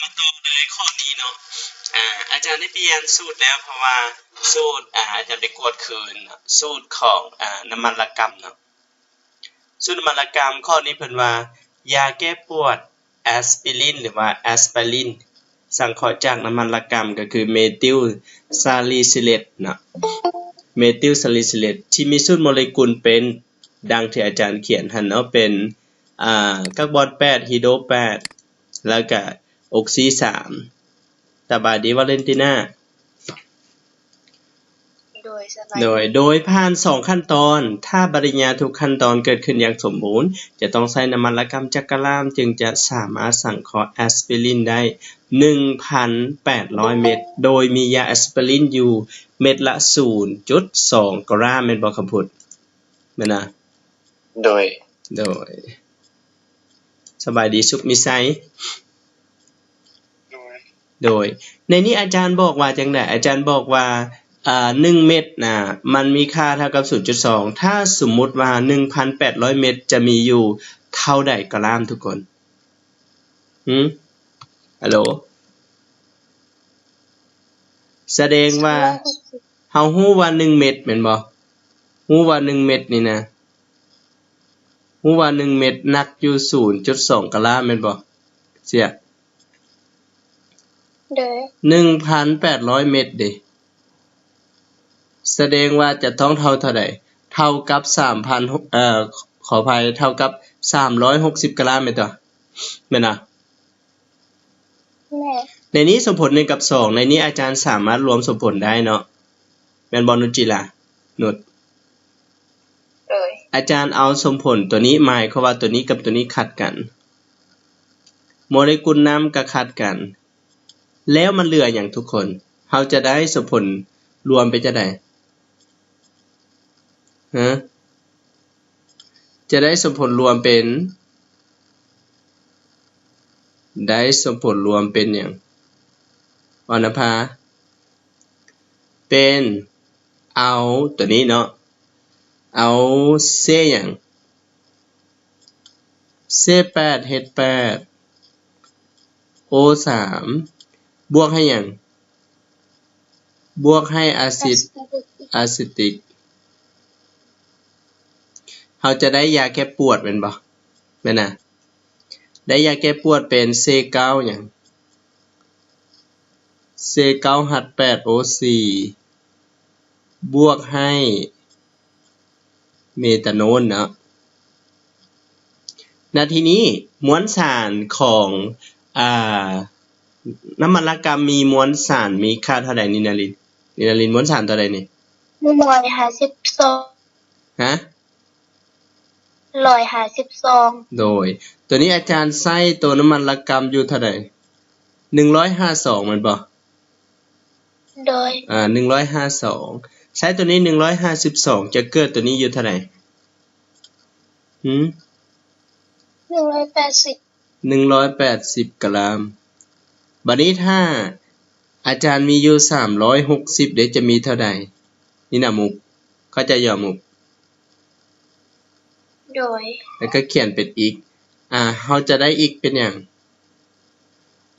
ມາຕໍ່ເລີຍຂໍ້ນີ້ເນາະ ອາ ອາຈານໄດ້ປ່ຽນສູດແລ້ວ ເພາະວ່າສູດ ອາ ອາຈານໄປກວດຄືນເນາະ ສູດຂອງ ອາ ນ້ຳມັນລະກຳເນາະ. ສູດນ້ຳມັນລະກຳ ຂໍ້ນີ້ເພິ່ນວ່າ ຢາແກ້ປວດແອັສປິລິນ ຫຼືວ່າແອັສໄປຣິນ ສັງເຄາະຈາກນ້ຳມັນລະກຳ ກໍຄືເມຕິວຊາລີຊິເລດເນາະ ເມຕິວຊາລີຊິເລດ ທີ່ມີສູດໂມເລກຸນເປັນ ດັ່ງທີ່ອາຈານຂຽນຫັ້ນເນາະ ເປັນ ອາ ກາບອນແປດ ຮີໂດຣແປດ ແລ້ວກະອົກຊີສາມ. ສະບາຍດີວາເລັນຕິນາ. ໂດຍ ສະບາຍ ໂດຍ ໂດຍຜ່ານສອງຂັ້ນຕອນ ຖ້າປະລິຍາທຸກຂັ້ນຕອນເກີດຂຶ້ນຢ່າງສົມບູນ ຈະຕ້ອງໃຊ້ນ້ຳມັນລະກຳຈັກກະລາມ ຈຶ່ງຈະສາມາດສັງເຄາະແອັສປິລິນໄດ້ໜຶ່ງພັນແປດຮ້ອຍເມັດ ໂດຍມີຢາແອັສປິລິນຢູ່ເມັດລະສູນຈຸດສອງກຣາມ ແມ່ນບໍ່ຄຳພຸດ? ແມ່ນນະ? ໂດຍ ໂດຍ ສະບາຍດີ ສຸກມີໄຊ. ໂດຍ ໂດຍ ໃນນີ້ອາຈານບອກວ່າຈັ່ງໃດ? ອາຈານບອກວ່າ ອາ ໜຶ່ງເມັດນະ ມັນມີຄ່າເທົ່າກັບສູນຈຸດສອງ ຖ້າສົມມຸດວ່າໜຶ່ງພັນແປດຮ້ອຍເມັດ ຈະມີຢູ່ເທົ່າໃດກຣາມທຸກຄົນ? ຫື? ຮັລໂຫຼ? ສະແດງວ່າ ເຮົາຮູ້ວ່າໜຶ່ງເມັດແມ່ນບໍ່? ຮູ້ວ່າໜຶ່ງເມັດນີ້ນະ ຮູ້ວ່າໜຶ່ງເມັດໜັກຢູ່ສູນຈຸດສອງກຣາມແມ່ນບໍ່? ເສຍ ໂດຍ ໜຶ່ງພັນແປດຮ້ອຍເມັດເດ ສະແດງວ່າຈະຕ້ອງເທົ່າເທົ່າໃດ? ເທົ່າກັບສາມພັນ ເອີ ຂໍອະໄພ ເທົ່າກັບສາມຮ້ອຍຫົກສິບກຣາມແມ່ນຕົວະ? ແມ່ນນະ? ແມ່ນ. ໃນນີ້ສົມຜົນໜຶ່ງກັບສອງ ໃນນີ້ອາຈານສາມາດລວມສົມຜົນໄດ້ເນາະ ແມ່ນບໍ່ນຸດຈີລາ? ນຸດ ເອີຍ ອາຈານເອົາສົມຜົນຕົວນີ້ ໝາຍຄວາມວ່າຕົວນີ້ກັບຕົວນີ້ຂັດກັນ ໂມເລກຸນນ້ຳກໍຂັດກັນ ແລ້ວມັນເຫຼືອຫຍັງທຸກຄົນ? ເຮົາຈະໄດ້ສົມຜົນລວມເປັນຈັ່ງໃດ? ຮະ? ຈະໄດ້ສົມຜົນລວມເປັນ ໄດ້ສົມຜົນລວມເປັນຫຍັງ? ອອນນະພາ ເປັນ ເອົາຕົວນີ້ເນາະ ເອົາເຊຫຍັງ? ເຊແປດ ເຮັດແປດ ໂອສາມ ບວກໃຫ້ຫຍັງ? ບວກໃຫ້ອາຊິດ ອາຊິດ ອາຊິຕິກ ເຮົາຈະໄດ້ຢາແກ້ປວດແມ່ນບໍ່? ແມ່ນນະ? ໄດ້ຢາແກ້ປວດເປັນເຊເກົ້າຫຍັງ? ເຊເກົ້າ ຮັດແປດ ໂອສີ່ ບວກໃຫ້ເມຕາໂນນເນາະ. ນະ ທີນີ້ມວນສານຂອງ ອາ ນ້ຳມັນລະກຳມີມວນສານມີຄ່າເທົ່າໃດນີ້ນາລິນ? ນີ້ນາລິນ ມວນສານເທົ່າໃດນີ້? ໜຶ່ງຮ້ອຍຫ້າສິບສອງ. ຮະ? ຮ້ອຍຫ້າສິບສອງ. ໂດຍ ຕົວນີ້ອາຈານໃຊ້ຕົວນ້ຳມັນລະກຳຢູ່ເທົ່າໃດ? ໜຶ່ງຮ້ອຍຫ້າສິບສອງ ແມ່ນບໍ່? ໂດຍ ອາ ໜຶ່ງຮ້ອຍຫ້າສິບສອງ ໃຊ້ຕົວນີ້ ໜຶ່ງຮ້ອຍຫ້າສິບສອງ ຈະເກີດຕົວນີ້ຢູ່ເທົ່າໃດ? ຫື? ໜຶ່ງຮ້ອຍແປດສິບ. ໜຶ່ງຮ້ອຍແປດສິບກຣາມ. ບາດນີ້ຖ້າອາຈານມີຢູ່ສາມຮ້ອຍຫົກສິບເດ ຈະມີເທົ່າໃດ? ນີ້ນະມຸກ ເຂົ້າໃຈຢູ່ ມຸກ? ໂດຍ ແລ້ວກໍຂຽນເປັນອິກ ອາ ເຮົາຈະໄດ້ອິກເປັນຫຍັງ?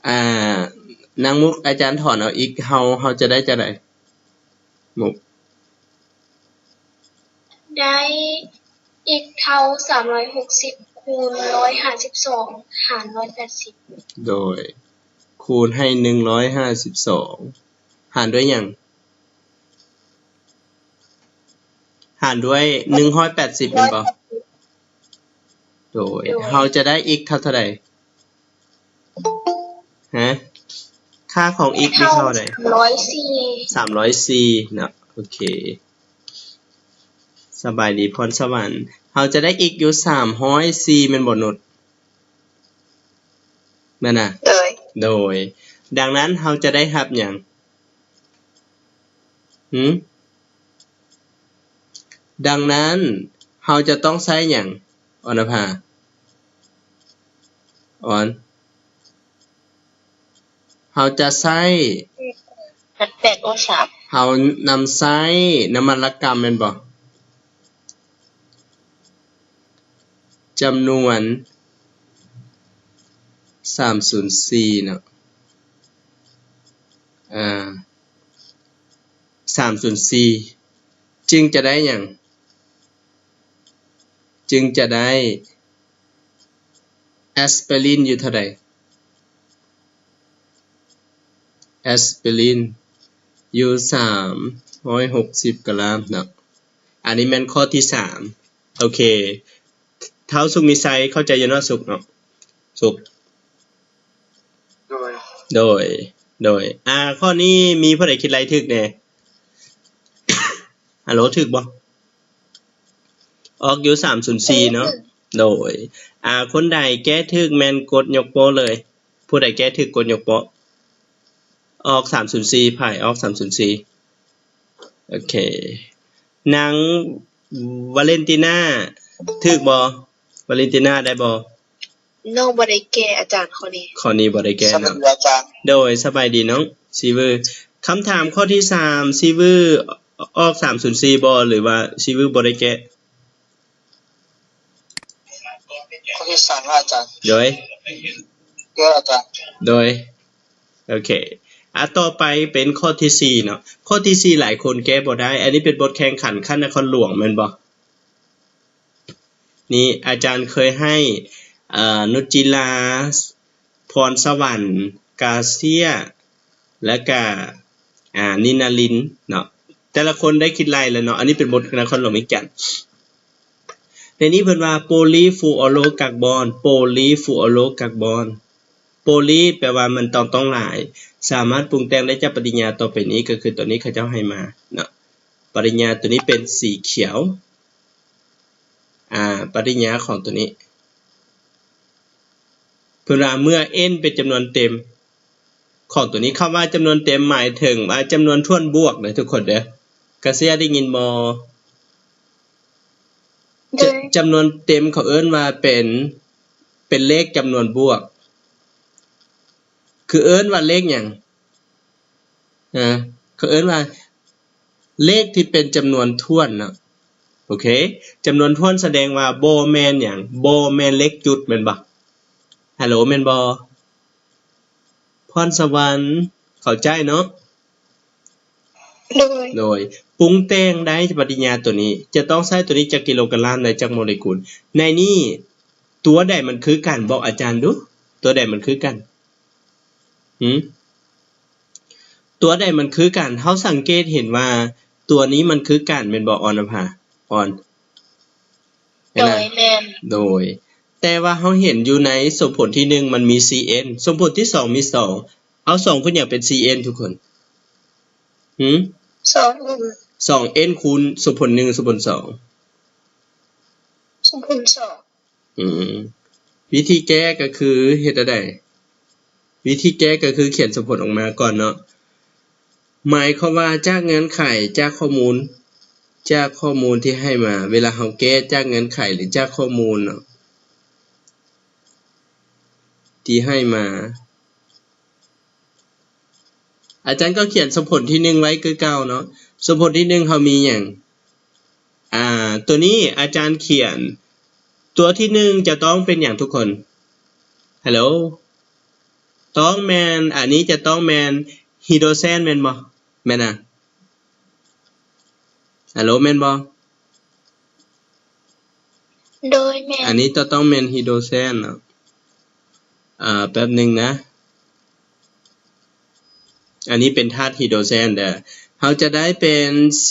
ອາ ນາງມຸກ ອາຈານຖອນເອົາອິກ ເຮົາ ເຮົາຈະໄດ້ຈັ່ງໃດ? ມຸກ ໄດ້ອິກເທົ່າສາມຮ້ອຍຫົກສິບຄູນຮ້ອຍຫ້າສິບສອງຫານຮ້ອຍແປດສິບ. ໂດຍ ຄູນໃຫ້ໜຶ່ງຮ້ອຍຫ້າສິບສອງ ຫານດ້ວຍຫຍັງ? ຫານດ້ວຍໜຶ່ງຮ້ອຍແປດສິບແມ່ນບໍ່? ໂດຍ ໂດຍ ເຮົາຈະໄດ້ອິກເທົ່າເທົ່າໃດ? ຮະ? ຄ່າຂອງອິກມີເທົ່າໃດ? ສາມຮ້ອຍສີ່ ສາມຮ້ອຍສີ່ເນາະ. ໂອເຄ ສະບາຍດີພອນສະຫວັນ. ເຮົາຈະໄດ້ອິກຢູ່ສາມຮ້ອຍສີ່ແມ່ນບໍ່ນຸດ? ແມ່ນນະ? ໂດຍ ໂດຍ ດັ່ງນັ້ນເຮົາຈະໄດ້ຮັບຫຍັງ? ຫື? ດັ່ງນັ້ນເຮົາຈະຕ້ອງໃຊ້ຫຍັງ? ອອນນະພາ ອອນ ເຮົາຈະໃຊ້ ແປດໂອສາມ ເຮົານຳໃຊ້ນ້ຳມັນລະກຳແມ່ນບໍ່? ຈຳນວນສາມສູນສີ່ເນາະ. ເອີ ສາມສູນສີ່ ຈຶ່ງຈະໄດ້ຫຍັງ? ຈຶ່ງຈະໄດ້ແອັສໄປຣິນຢູ່ເທົ່າໃດ? ແອັສໄປຣິນຢູ່ສາມຮ້ອຍຫົກສິບກຣາມເນາະ. ອັນນີ້ແມ່ນຂໍ້ທີສາມ. ໂອເຄ ທ້າວສຸກມີໄຊເຂົ້າໃຈຢູ່ເນາະ ສຸກເນາະ ສຸກ? ໂດຍ ໂດຍ ໂດຍ. ອາ ຂໍ້ນີ້ມີຜູ້ໃດຄິດໄລ່ຖືກແດ່? ຮັລໂຫຼ ຖືກບໍ່? ອອກຢູ່ສາມສູນສີ່ເນາະ. ໂດຍ. ອາ ຄົນໃດແກ້ຖືກແມ່ນກົດຍົກໂປ້ເລີຍ. ຜູ້ໃດແກ້ຖືກກົດຍົກໂປ້. ອອກສາມສູນສີ່ ໃຜອອກສາມສູນສີ່? ໂອເຄ ນາງວາເລັນຕີນາ ຖືກບໍ່? ວາເລັນຕີນາ ໄດ້ບໍ່? ນ້ອງບໍ່ໄດ້ແກ້ອາຈານ ຂໍ້ນີ້ ຂໍ້ນີ້ບໍ່ໄດ້ແກ້ເນາະ. ສະບາຍດີອາຈານ. ໂດຍ ສະບາຍດີນ້ອງຊີວື. ຄຳຖາມຂໍ້ທີສາມ ຊີວືອອກສາມສູນສີ່ບໍ່ ຫຼືວ່າຊີວືບໍ່ໄດ້ແກ້? ຂໍ້ທີສາມ ອາຈານ. ໂດຍ ເດີອາຈານ. ໂດຍ ໂອເຄ ອາ ຕໍ່ໄປເປັນຂໍ້ທີສີ່ເນາະ. ຂໍ້ທີສີ່ຫຼາຍຄົນແກ້ບໍ່ໄດ້. ອັນນີ້ເປັນບົດແຂ່ງຂັນຂັ້ນນະຄອນຫຼວງແມ່ນບໍ່? ນີ້ອາຈານເຄີຍໃຫ້ ເອີ ນຸດຈິລາ ພອນສະຫວັນ ກາເຊຍ ແລະກະ ອາ ນິນນາລິນເນາະ. ແຕ່ລະຄົນໄດ້ຄິດໄລ່ແລ້ວເນາະ. ອັນນີ້ເປັນບົດນະຄອນຫຼວງວຽງຈັນ. ໃນນີ້ເພິ່ນວ່າ ໂປລີຟູໂອໂລກາບອນ ໂປລີຟູໂອໂລກາບອນ. ໂປລີແປວ່າມັນຕ້ອງ ຕ້ອງຫຼາຍ. ສາມາດປຸງແຕ່ງໄດ້ຈາກປະລິນຍາຕໍ່ໄປນີ້ ກໍຄືຕົວນີ້ເຂົາເຈົ້າໃຫ້ມາເນາະ. ປະລິນຍາຕົວນີ້ເປັນສີຂຽວ. ອາ ປະລິນຍາຂອງຕົວນີ້ ເພິ່ນວ່າເມື່ອເອັນເປັນຈຳນວນເຕັມຂອງຕົວນີ້. ຄຳວ່າຈຳນວນເຕັມໝາຍເຖິງວ່າຈຳນວນຖ້ວນບວກເດີທຸກຄົນເດີ. ກາເຊຍໄດ້ຍິນບໍ່? ຈະ ໂດຍ ຈຳນວນເຕັມເຂົາເອີ້ນວ່າເປັນ ເປັນເລກຈຳນວນບວກ. ຄືເອີ້ນວ່າເລກຫຍັງ? ນະ ເຂົາເອີ້ນວ່າເລກທີ່ເປັນຈຳນວນຖ້ວນເນາະ. ໂອເຄ ຈຳນວນຖ້ວນສະແດງວ່າບໍ່ແມ່ນຫຍັງ? ບໍ່ແມ່ນເລກຈຸດແມ່ນບໍ່? ຮັລໂຫຼ ແມ່ນບໍ່? ພອນສະຫວັນ ເຂົ້າໃຈເນາະ? ໂດຍ ໂດຍ. ປຸງແຕ່ງໄດ້ປະລິນຍາຕົວນີ້ ຈະຕ້ອງໃຊ້ຕົວນີ້ຈັກກິໂລກະລາມ ໄດ້ຈັກໂມເລກຸນ. ໃນນີ້ຕົວໃດມັນຄືກັນ? ບອກອາຈານດູ ຕົວໃດມັນຄືກັນ? ຫື? ຕົວໃດມັນຄືກັນ? ເຮົາສັງເກດເຫັນວ່າຕົວນີ້ມັນຄືກັນແມ່ນບໍ່ ອອນນະພາ? ອອນ ໂດຍ ແມ່ນ ໂດຍ. ແຕ່ວ່າເຮົາເຫັນຢູ່ໃນສົມຜົນທີໜຶ່ງມັນມີສີ່ເອັນ ສົມຜົນທີສອງມີສອງ ເອົາສອງຄູນຫຍັງເປັນສີ່ເອັນທຸກຄົນ? ຫື? ສອງເອັນ ສອງເອັນຄູນສົມຜົນໜຶ່ງ ສົມຜົນສອງ ສົມຜົນສອງ. ອືມ ວິທີແກ້ກໍຄືເຮັດແນວໃດ? ວິທີແກ້ກໍຄືຂຽນສົມຜົນອອກມາກ່ອນເນາະ. ໝາຍຄວາມວ່າຈາກເງື່ອນໄຂ ຈາກຂໍ້ມູນ ຈາກຂໍ້ມູນທີ່ໃຫ້ມາ ເວລາເຮົາແກ້ຈາກເງື່ອນໄຂ ຫຼື ຈາກຂໍ້ມູນເນາະ ທີ່ໃຫ້ມາ ອາຈານກໍຂຽນສົມຜົນທີໜຶ່ງໄວ້ຄືເກົ່າເນາະ. ສົມຜົນທີໜຶ່ງເຮົາມີຫຍັງ? ອາ ຕົວນີ້ອາຈານຂຽນ ຕົວທີໜຶ່ງຈະຕ້ອງເປັນຫຍັງທຸກຄົນ? ຮັລໂຫຼ ຕ້ອງແມ່ນ ອັນນີ້ຈະຕ້ອງແມ່ນຮີໂດແຊນແມ່ນບໍ່? ແມ່ນນະ? ຮັລໂຫຼ ແມ່ນບໍ່? ໂດຍ ແມ່ນ. ອັນນີ້ຈະຕ້ອງແມ່ນຮີໂດແຊນເນາະ. ອາ ແປັບໜຶ່ງນະ. ອັນນີ້ເປັນທາດຮີໂດແຊນເດີ. ເຮົາຈະໄດ້ເປັນ C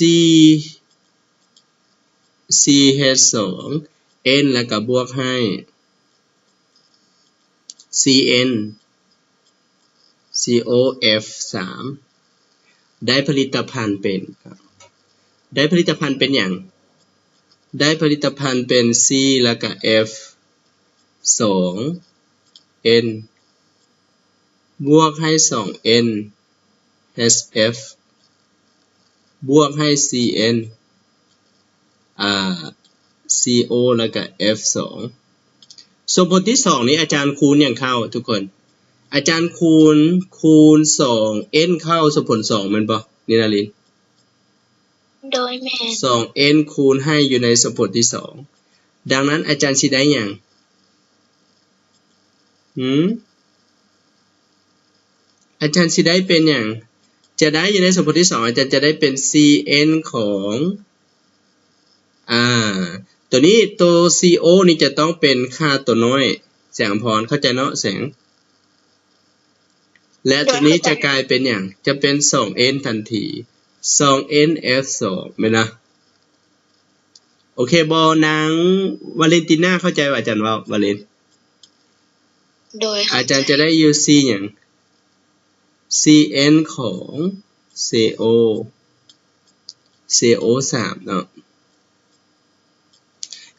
ສີ່ເອັນສອງ N ແລ້ວກໍບວກໃຫ້ C N C O F ສາມ ໄດ້ຜະລິດຕະພັນເປັນ ໄດ້ຜະລິດຕະພັນເປັນຫຍັງ? ໄດ້ຜະລິດຕະພັນເປັນ C ແລ້ວກະ F ສອງ N ບວກໃຫ້ ສອງ N H F ບວກໃຫ້ C N ອາ C O ແລ້ວກະ F ສອງ. ສົມຜົນທີສອງນີ້ອາຈານຄູນຫຍັງເຂົ້າທຸກຄົນ? ອາຈານຄູນ ຄູນ ສອງ N ເຂົ້າສົມຜົນສອງແມ່ນບໍ່ ນິລາລິນ? ໂດຍ ແມ່ນ. ສອງ N ຄູນໃຫ້ຢູ່ໃນສົມຜົນທີສອງ. ດັ່ງນັ້ນອາຈານຊິໄດ້ຫຍັງ? ຫື? ອາຈານຊິໄດ້ເປັນຫຍັງ? ຈະໄດ້ຢູ່ໃນສົມມຸດທີສອງ ອາຈານຈະໄດ້ເປັນ Cn ຂອງ ອາ ຕົວນີ້ ຕົວ Co ນີ້ຈະຕ້ອງເປັນຄ່າຕົວນ້ອຍ ແສງອຳພອນ ເຂົ້າໃຈເນາະແສງ? ແລະ ໂດຍ ຕົວນີ້ຈະກາຍເປັນຫຍັງ? ຈະເປັນ ສອງ N ທັນທີ ສອງ N F ສອງ ແມ່ນນະ? ໂອເຄບໍ່ ນາງວາເລັນຕິນາ ເຂົ້າໃຈວ່າອາຈານເວົ້າ ວາເລັນ? ໂດຍ ອາຈານຈະໄດ້ຢູ່ C ຫຍັງ? Cn ຂອງ Co Co ສາມເນາະ.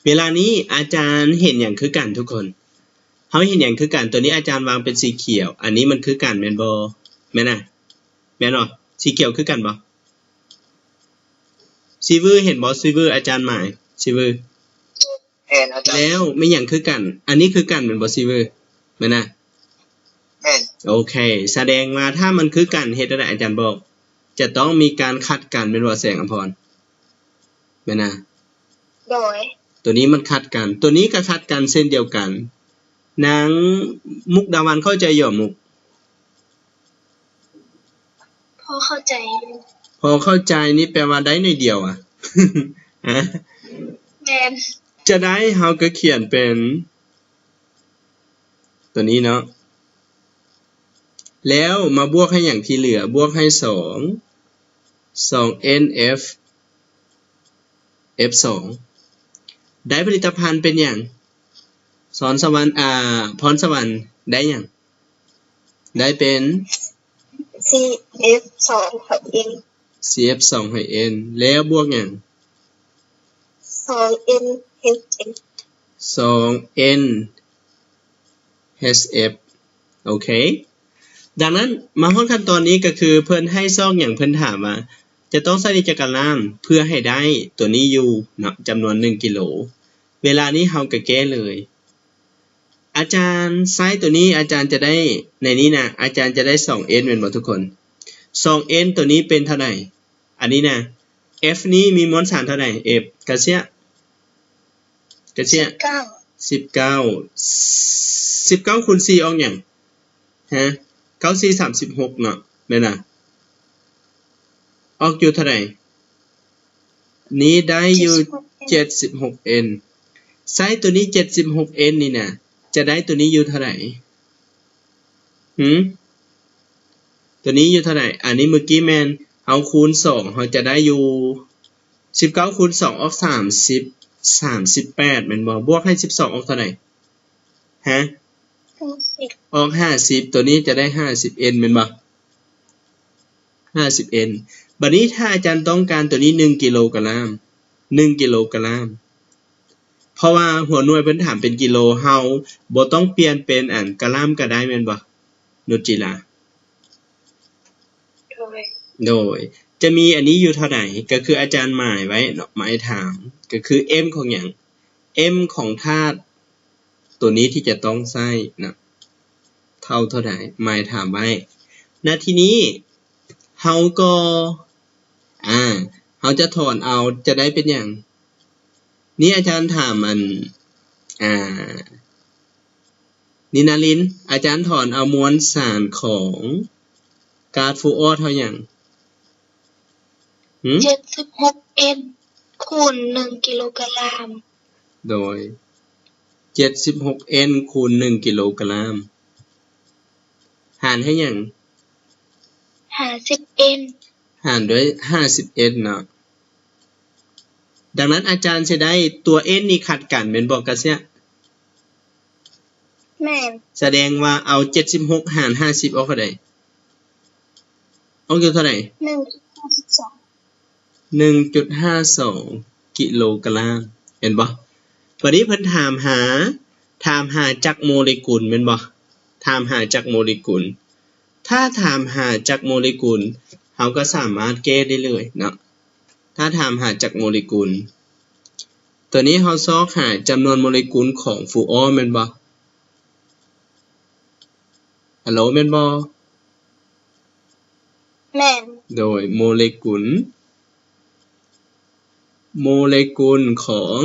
ເວລານີ້ອາຈານເຫັນຫຍັງຄືກັນທຸກຄົນ? ເຮົາເຫັນຫຍັງຄືກັນ? ຕົວນີ້ອາຈານວາງເປັນສີຂຽວ ອັນນີ້ມັນຄືກັນແມ່ນບໍ່? ແມ່ນນະ? ແມ່ນບໍ່? ສີຂຽວຄືກັນບໍ່? ຊີວື ເຫັນບໍ່? ຊີວື ອາຈານໝາຍ ຊີວື ເຫັນອາຈານ. ແລ້ວແມ່ນຫຍັງຄືກັນ? ອັນນີ້ຄືກັນແມ່ນບໍ່ ຊີວື ແມ່ນນະ? ແມ່ນ. ໂອເຄ ສະແດງວ່າຖ້າມັນຄືກັນ ເຮັດແນວໃດ? ອາຈານບອກ ຈະຕ້ອງມີການຂັດກັນແມ່ນບໍ່ ແສງອຳພອນ? ແມ່ນນະ? ໂດຍ ຕົວນີ້ມັນຂັດກັນ ຕົວນີ້ກໍຂັດກັນເຊັ່ນດຽວກັນ. ນາງມຸກດາວັນເຂົ້າໃຈຢູ່ບໍ່ ມຸກ? ພໍເຂົ້າໃຈຢູ່. ພໍເຂົ້າໃຈນີ້ແປວ່າໄດ້ໜ້ອຍດຽວອະ? ຮະ? ແມ່ນ. ຈະໄດ້ ເຮົາກໍຂຽນເປັນຕົວນີ້ເນາະ ແລ້ວມາບວກໃຫ້ຫຍັງທີ່ເຫຼືອ? ບວກໃຫ້ສອງ ສອງ N F F ສອງ ໄດ້ຜະລິດຕະພັນເປັນຫຍັງ? ສອນສະຫວັນ ອາ ພອນສະຫວັນໄດ້ຫຍັງ? ໄດ້ເປັນ C F ສອງຫອຍ N C F ສອງຫອຍ N ແລ້ວບວກຫຍັງ? ສອງ N H F ສອງ N H F ໂອເຄ. ດັ່ງນັ້ນ ມາຮອດຂັ້ນຕອນນີ້ກໍຄືເພິ່ນໃຫ້ຊອກຫຍັງ? ເພິ່ນຖາມວ່າຈະຕ້ອງໃຊ້ໜີຈາກກະລາມເພື່ອໃຫ້ໄດ້ຕົວນີ້ຢູ່ເນາະ ຈຳນວນໜຶ່ງກິໂລ. ເວລານີ້ເຮົາກໍແກ້ເລີຍ. ອາຈານໃຊ້ຕົວນີ້ ອາຈານຈະໄດ້ ໃນນີ້ນະ ອາຈານຈະໄດ້ສອງ N ແມ່ນບໍ່ທຸກຄົນ? ສອງ N ຕົວນີ້ເປັນເທົ່າໃດ? ອັນນີ້ນະ F ນີ້ມີມວນສານເທົ່າໃດ? F ກະເຊຍ ກະເຊຍ ສິບເກົ້າ ສິບເກົ້າ ສິບເກົ້າຄູນສີ່ອອກຫຍັງ? ຮະ? ເກົ້າສີ່ສາມສິບຫົກເນາະ ແມ່ນນະ? ອອກຢູ່ເທົ່າໃດ? ນີ້ໄດ້ຢູ່ເຈັດສິບຫົກ N ໃຊ້ຕົວນີ້ເຈັດສິບຫົກ N ນີ້ນະ ຈະໄດ້ຕົວນີ້ຢູ່ເທົ່າໃດ? ຫື? ຕົວນີ້ຢູ່ເທົ່າໃດ? ອັນນີ້ມື້ກີ້ແມ່ນເຮົາຄູນສອງ ເຮົາຈະໄດ້ຢູ່ ສິບເກົ້າຄູນສອງອອກສາມສິບ ສາມສິບແປດແມ່ນບໍ່? ບວກໃຫ້ສິບສອງອອກເທົ່າໃດ? ຮະ? ຫ້າສິບ ອອກຫ້າສິບ ຕົວນີ້ຈະໄດ້ຫ້າສິບ N ແມ່ນບໍ່? ຫ້າສິບ N ບັດນີ້ຖ້າອາຈານຕ້ອງການຕົວນີ້ໜຶ່ງກິໂລກະລາມ ໜຶ່ງກິໂລກະລາມ ເພາະວ່າຫົວໜ່ວຍເພິ່ນຖາມເປັນກິໂລ ເຮົາບໍ່ຕ້ອງປ່ຽນເປັນອັນກະລາມກໍໄດ້ແມ່ນບໍ່ ນຸດຈີລາ? ໂດຍ ໂດຍ ຈະມີອັນນີ້ຢູ່ເທົ່າໃດ? ກໍຄືອາຈານໝາຍໄວ້ເນາະ ໝາຍຖາມ ກໍຄື M ຂອງຫຍັງ? M ຂອງທາດຕົວນີ້ທີ່ຈະຕ້ອງໃຊ້ນະ ເທົ່າເທົ່າໃດ? ໝາຍຖາມໄວ້. ນະ ທີນີ້ເຮົາກໍ ອາ ເຮົາຈະຖອນເອົາ ຈະໄດ້ເປັນຫຍັງ? ນີ້ອາຈານຖາມອັນ ອາ ນີ້ນາລິນ ອາຈານຖອນເອົາມວນສານຂອງກາດຟູອອດເທົ່າຫຍັງ? ຫື? ເຈັດສິບຫົກ N ຄູນໜຶ່ງກິໂລກະລາມ. ໂດຍ ເຈັດສິບຫົກ N ຄູນໜຶ່ງກິໂລກະລາມ ຫານໃຫ້ຫຍັງ? ຫ້າສິບ N ຫານດ້ວຍຫ້າສິບ N ເນາະ. ດັ່ງນັ້ນອາຈານຊິໄດ້ຕົວ N ນີ້ຂັດກັນແມ່ນບໍ່ກາເຊຍ? ແມ່ນ. ສະແດງວ່າເອົາເຈັດສິບຫົກຫານຫ້າສິບອອກເທົ່າໃດ? ອອກຢູ່ເທົ່າໃດ? ໜຶ່ງຈຸດຫ້າສິບສອງ ໜຶ່ງຈຸດຫ້າສອງກິໂລກະລາມ ເຫັນບໍ່? ບັດນີ້ເພິ່ນຖາມຫາ ຖາມຫາຈັກໂມເລກຸນແມ່ນບໍ່? ຖາມຫາຈັກໂມເລກຸນ. ຖ້າຖາມຫາຈັກໂມເລກຸນ ເຮົາກໍສາມາດແກ້ໄດ້ເລີຍເນາະ. ຖ້າຖາມຫາຈັກໂມເລກຸນ ຕົວນີ້ເຮົາຊອກຫາຈຳນວນໂມເລກຸນຂອງຟູອອດແມ່ນບໍ່? ຮັລໂຫຼ ແມ່ນບໍ່? ແມ່ນ. ໂດຍ ໂມເລກຸນ ໂມເລກຸນຂອງ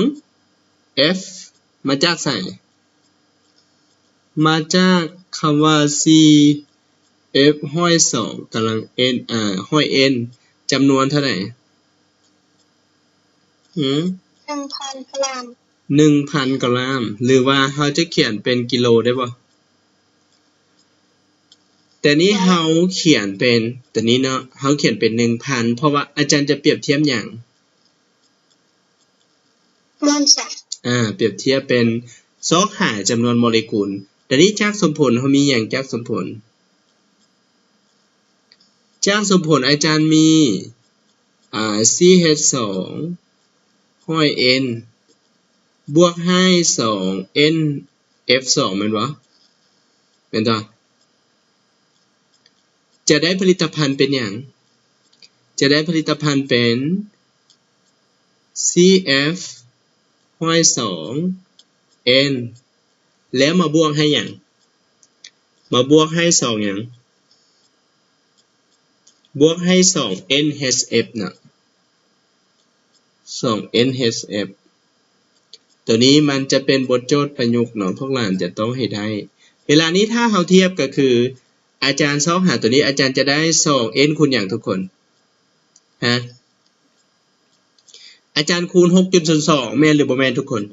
F ມາຈາກໃສ? ມາຈາກຄຳວ່າ C F ຮ້ອຍສອງກຳລັງ N ເອີ ຮ້ອຍ N ຈຳນວນເທົ່າໃດ? ຫື? ໜຶ່ງພັນກຣາມ. ໜຶ່ງພັນກຣາມ ຫຼືວ່າເຮົາຈະຂຽນເປັນກິໂລໄດ້ບໍ່? ແຕ່ນີ້ເຮົາຂຽນເປັນ ຕົວນີ້ເນາະ ເຮົາຂຽນເປັນໜຶ່ງພັນ ເພາະວ່າອາຈານຈະປຽບທຽບຫຍັງ? ມວນສານ. ອາ ປຽບທຽບເປັນ ຊອກຫາຈຳນວນໂມເລກຸນ. ຕອນນີ້ຈາກສົມຜົນ ເຮົາມີຫຍັງ? ຈາກສົມຜົນ ຈາກສົມຜົນອາຈານມີ ອາ C H ສອງ ຮ້ອຍ N ບວກໃຫ້ ສອງ N F ສອງ ແມ່ນບໍ່? ແມ່ນຕົວະ? ຈະໄດ້ຜະລິດຕະພັນເປັນຫຍັງ? ຈະໄດ້ຜະລິດຕະພັນເປັນ C F ຮ້ອຍສອງ N ແລ້ວມາບວກໃຫ້ຫຍັງ? ມາບວກໃຫ້ ສອງ ຫຍັງ? ບວກໃຫ້ ສອງ N H F ນະ. ສອງ N H F ຕົວນີ້ມັນຈະເປັນບົດໂຈດປະຍຸກເນາະ ພວກຫຼານຈະຕ້ອງໃຫ້ໄດ້. ເວລານີ້ຖ້າເຮົາທຽບກໍຄື ອາຈານຊອກຫາຕົວນີ້ ອາຈານຈະໄດ້ ສອງ N ຄູນຫຍັງທຸກຄົນ? ຮະ? ອາຈານຄູນ ຫົກຈຸດສູນສອງ ແມ່ນຫຼືບໍ່ແມ່ນທຸກຄົນ?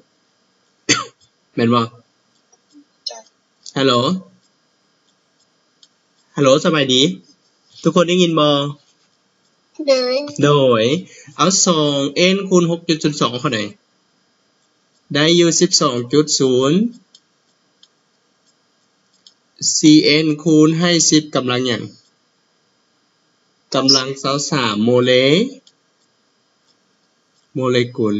ແມ່ນບໍ່? ຮາໂຫຼ? ຮາໂຫຼ ສະບາຍດີ ທຸກຄົນໄດ້ຍິນບໍ່? ໂດຍ ໂດຍ ເອົາ ສອງ N ຄູນ ຫົກຈຸດສູນສອງ ເທົ່າໃດ? ໄດ້ຢູ່ ສິບສອງຈຸດສູນສີ່ N ຄູນໃຫ້ ສິບກຳລັງຫຍັງ? ກຳລັງ ຊາວສາມ ໂມເລ ໂມເລກຸນ.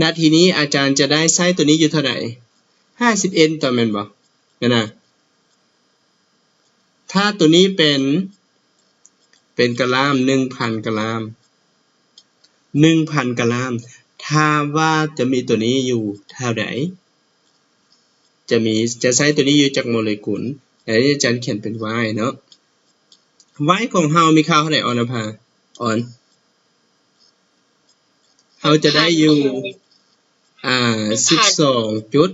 ນາທີນີ້ອາຈານຈະໄດ້ໃຊ້ຕົວນີ້ຢູ່ເທົ່າໃດ? ຫ້າສິບ N ຕົວະ ແມ່ນບໍ່? ນັ້ນນະ ຖ້າຕົວນີ້ເປັນ ເປັນກະລາມ ໜຶ່ງພັນກະລາມ ໜຶ່ງພັນກະລາມ ຖາມວ່າຈະມີຕົວນີ້ຢູ່ເທົ່າໃດ? ຈະມີ ຈະໃຊ້ຕົວນີ້ຢູ່ຈັກໂມເລກຸນ? ອັນນີ້ອາຈານຂຽນເປັນ Y ເນາະ. Y ຂອງເຮົາມີຄ່າເທົ່າໃດ ອອນນະພາ? ອອນ ເຮົາຈະໄດ້ຢູ່ ອ່າ ສິບສອງຈຸດ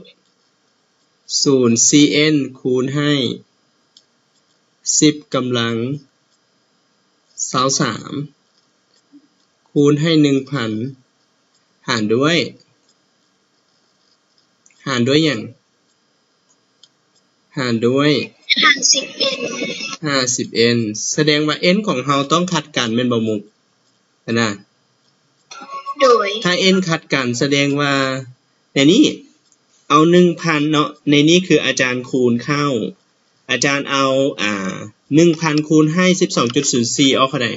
ສູນສີ່ N ຄູນໃຫ້ ສິບກຳລັງ ຊາວສາມ ຄູນໃຫ້ ໜຶ່ງພັນ ຫານດ້ວຍ ຫານດ້ວຍຫຍັງ? ຫານດ້ວຍ ຫ້າສິບ N ຫ້າສິບ N ສະແດງວ່າ N ຂອງເຮົາຕ້ອງຂັດກັນແມ່ນບໍ່ມຸກ? ຫັ້ນນະ ໂດຍ ຖ້າ N ຂັດກັນສະແດງວ່າ ໃນນີ້ເອົາ ໜຶ່ງພັນເນາະ ໃນນີ້ຄືອາຈານຄູນເຂົ້າ ອາຈານເອົາ ອ່າ ໜຶ່ງພັນຄູນໃຫ້ ສິບສອງຈຸດສູນສີ່ ອອກເທົ່າໃດ?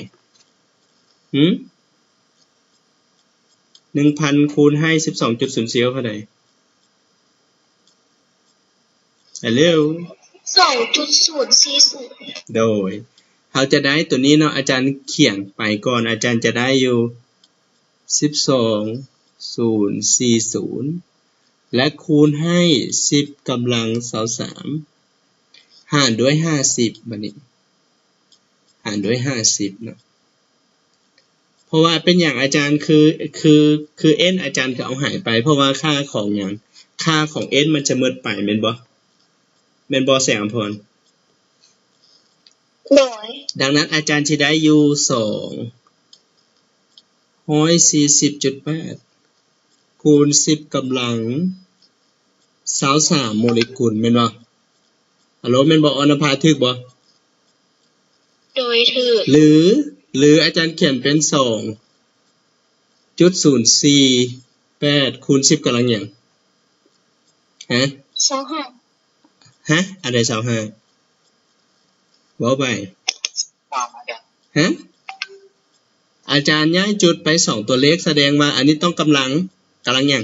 ຫື? ໜຶ່ງພັນຄູນໃຫ້ ສິບສອງຈຸດສູນສີ່ ເທົ່າໃດ? ຮາໂຫຼ ສອງຈຸດສູນສີ່ສູນ ໂດຍ ເຮົາຈະໄດ້ຕົວນີ້ເນາະ ອາຈານຂຽນໄປກ່ອນ ອາຈານຈະໄດ້ຢູ່ ສິບສອງ ສູນ ສີ່ ສູນ ແລະ ຄູນໃຫ້ ສິບກຳລັງ ຊາວສາມ ຫານດ້ວຍ ຫ້າສິບ ບາດນີ້ ຫານດ້ວຍ ຫ້າສິບ ເນາະ. ເພາະວ່າເປັນຫຍັງອາຈານຄື ຄື ຄື N ອາຈານຄືເອົາຫາຍໄປ? ເພາະວ່າຄ່າຂອງຫຍັງ? ຄ່າຂອງ N ມັນຈະໝົດໄປແມ່ນບໍ່? ແມ່ນບໍ່ ແສງອຳພອນ? ໂດຍ ດັ່ງນັ້ນອາຈານຊິໄດ້ຢູ່ ສອງຮ້ອຍສີ່ສິບຈຸດແປດ ຄູນ ສິບກຳລັງ ຊາວສາມ ໂມເລກຸນ ແມ່ນບໍ່? ຮາໂຫຼ ແມ່ນບໍ່ ອອນນະພາ ຖືກບໍ່? ໂດຍ ຖືກ ຫຼື ຫຼືອາຈານຂຽນເປັນ ສອງຈຸດສູນສີ່ແປດ ຄູນ ສິບກຳລັງຫຍັງ? ຮະ? ຊາວຫ້າ ຮະ? ອັນໃດ ຊາວຫ້າ? ເວົ້າໄປ ຮະ? ອາຈານຍ້າຍຈຸດໄປສອງຕົວເລກ ສະແດງວ່າອັນນີ້ຕ້ອງກຳລັງ ກຳລັງຫຍັງ?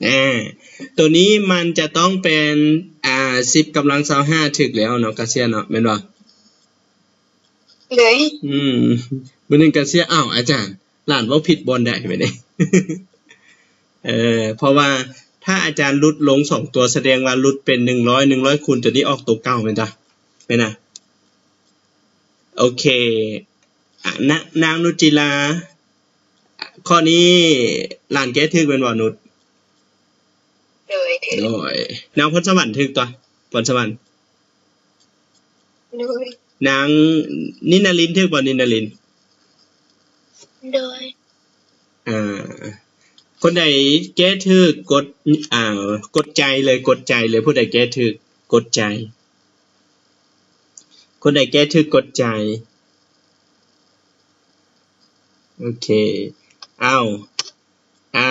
ອາ ຕົວນີ້ມັນຈະຕ້ອງເປັນ ອາ ສິບກຳລັງ ຊາວຫ້າ ຖືກແລ້ວເນາະ ກາເຊຍເນາະ ແມ່ນບໍ່? ໂດຍ ອືມ ມື້ໜຶ່ງກາເຊຍ ອ້າວ ອາຈານ ຫຼານເວົ້າຜິດບ່ອນໃດບາດນີ້? ເອີ ເພາະວ່າຖ້າອາຈານຫຼຸດລົງສອງຕົວ ສະແດງວ່າຫຼຸດເປັນ ໜຶ່ງຮ້ອຍ ໜຶ່ງຮ້ອຍຄູນຕົວນີ້ອອກຕົວເກົ່າແມ່ນຕາ ແມ່ນນະ? ໂອເຄ ອາ ນາງ ນາງນຸດຈິລາ ຂໍ້ນີ້ຫຼານແກ້ຖືກແມ່ນບໍ່ນຸດ? ໂດຍ ຖືກ ໂດຍ ນາງພອນສະຫວັນຖືກຕົວະ ພອນສະຫວັນ ໂດຍ ນາງນິນນາລິນຖືກບໍ່ ນິນນາລິນ? ໂດຍ ອ່າ ຄົນໃດແກ້ຖືກກົດ ອ່າ ກົດໃຈເລີຍ ກົດໃຈເລີຍ ຜູ້ໃດແກ້ຖືກກົດໃຈ ຄົນໃດແກ້ຖືກກົດໃຈ ໂອເຄ ອ້າວ ອ່າ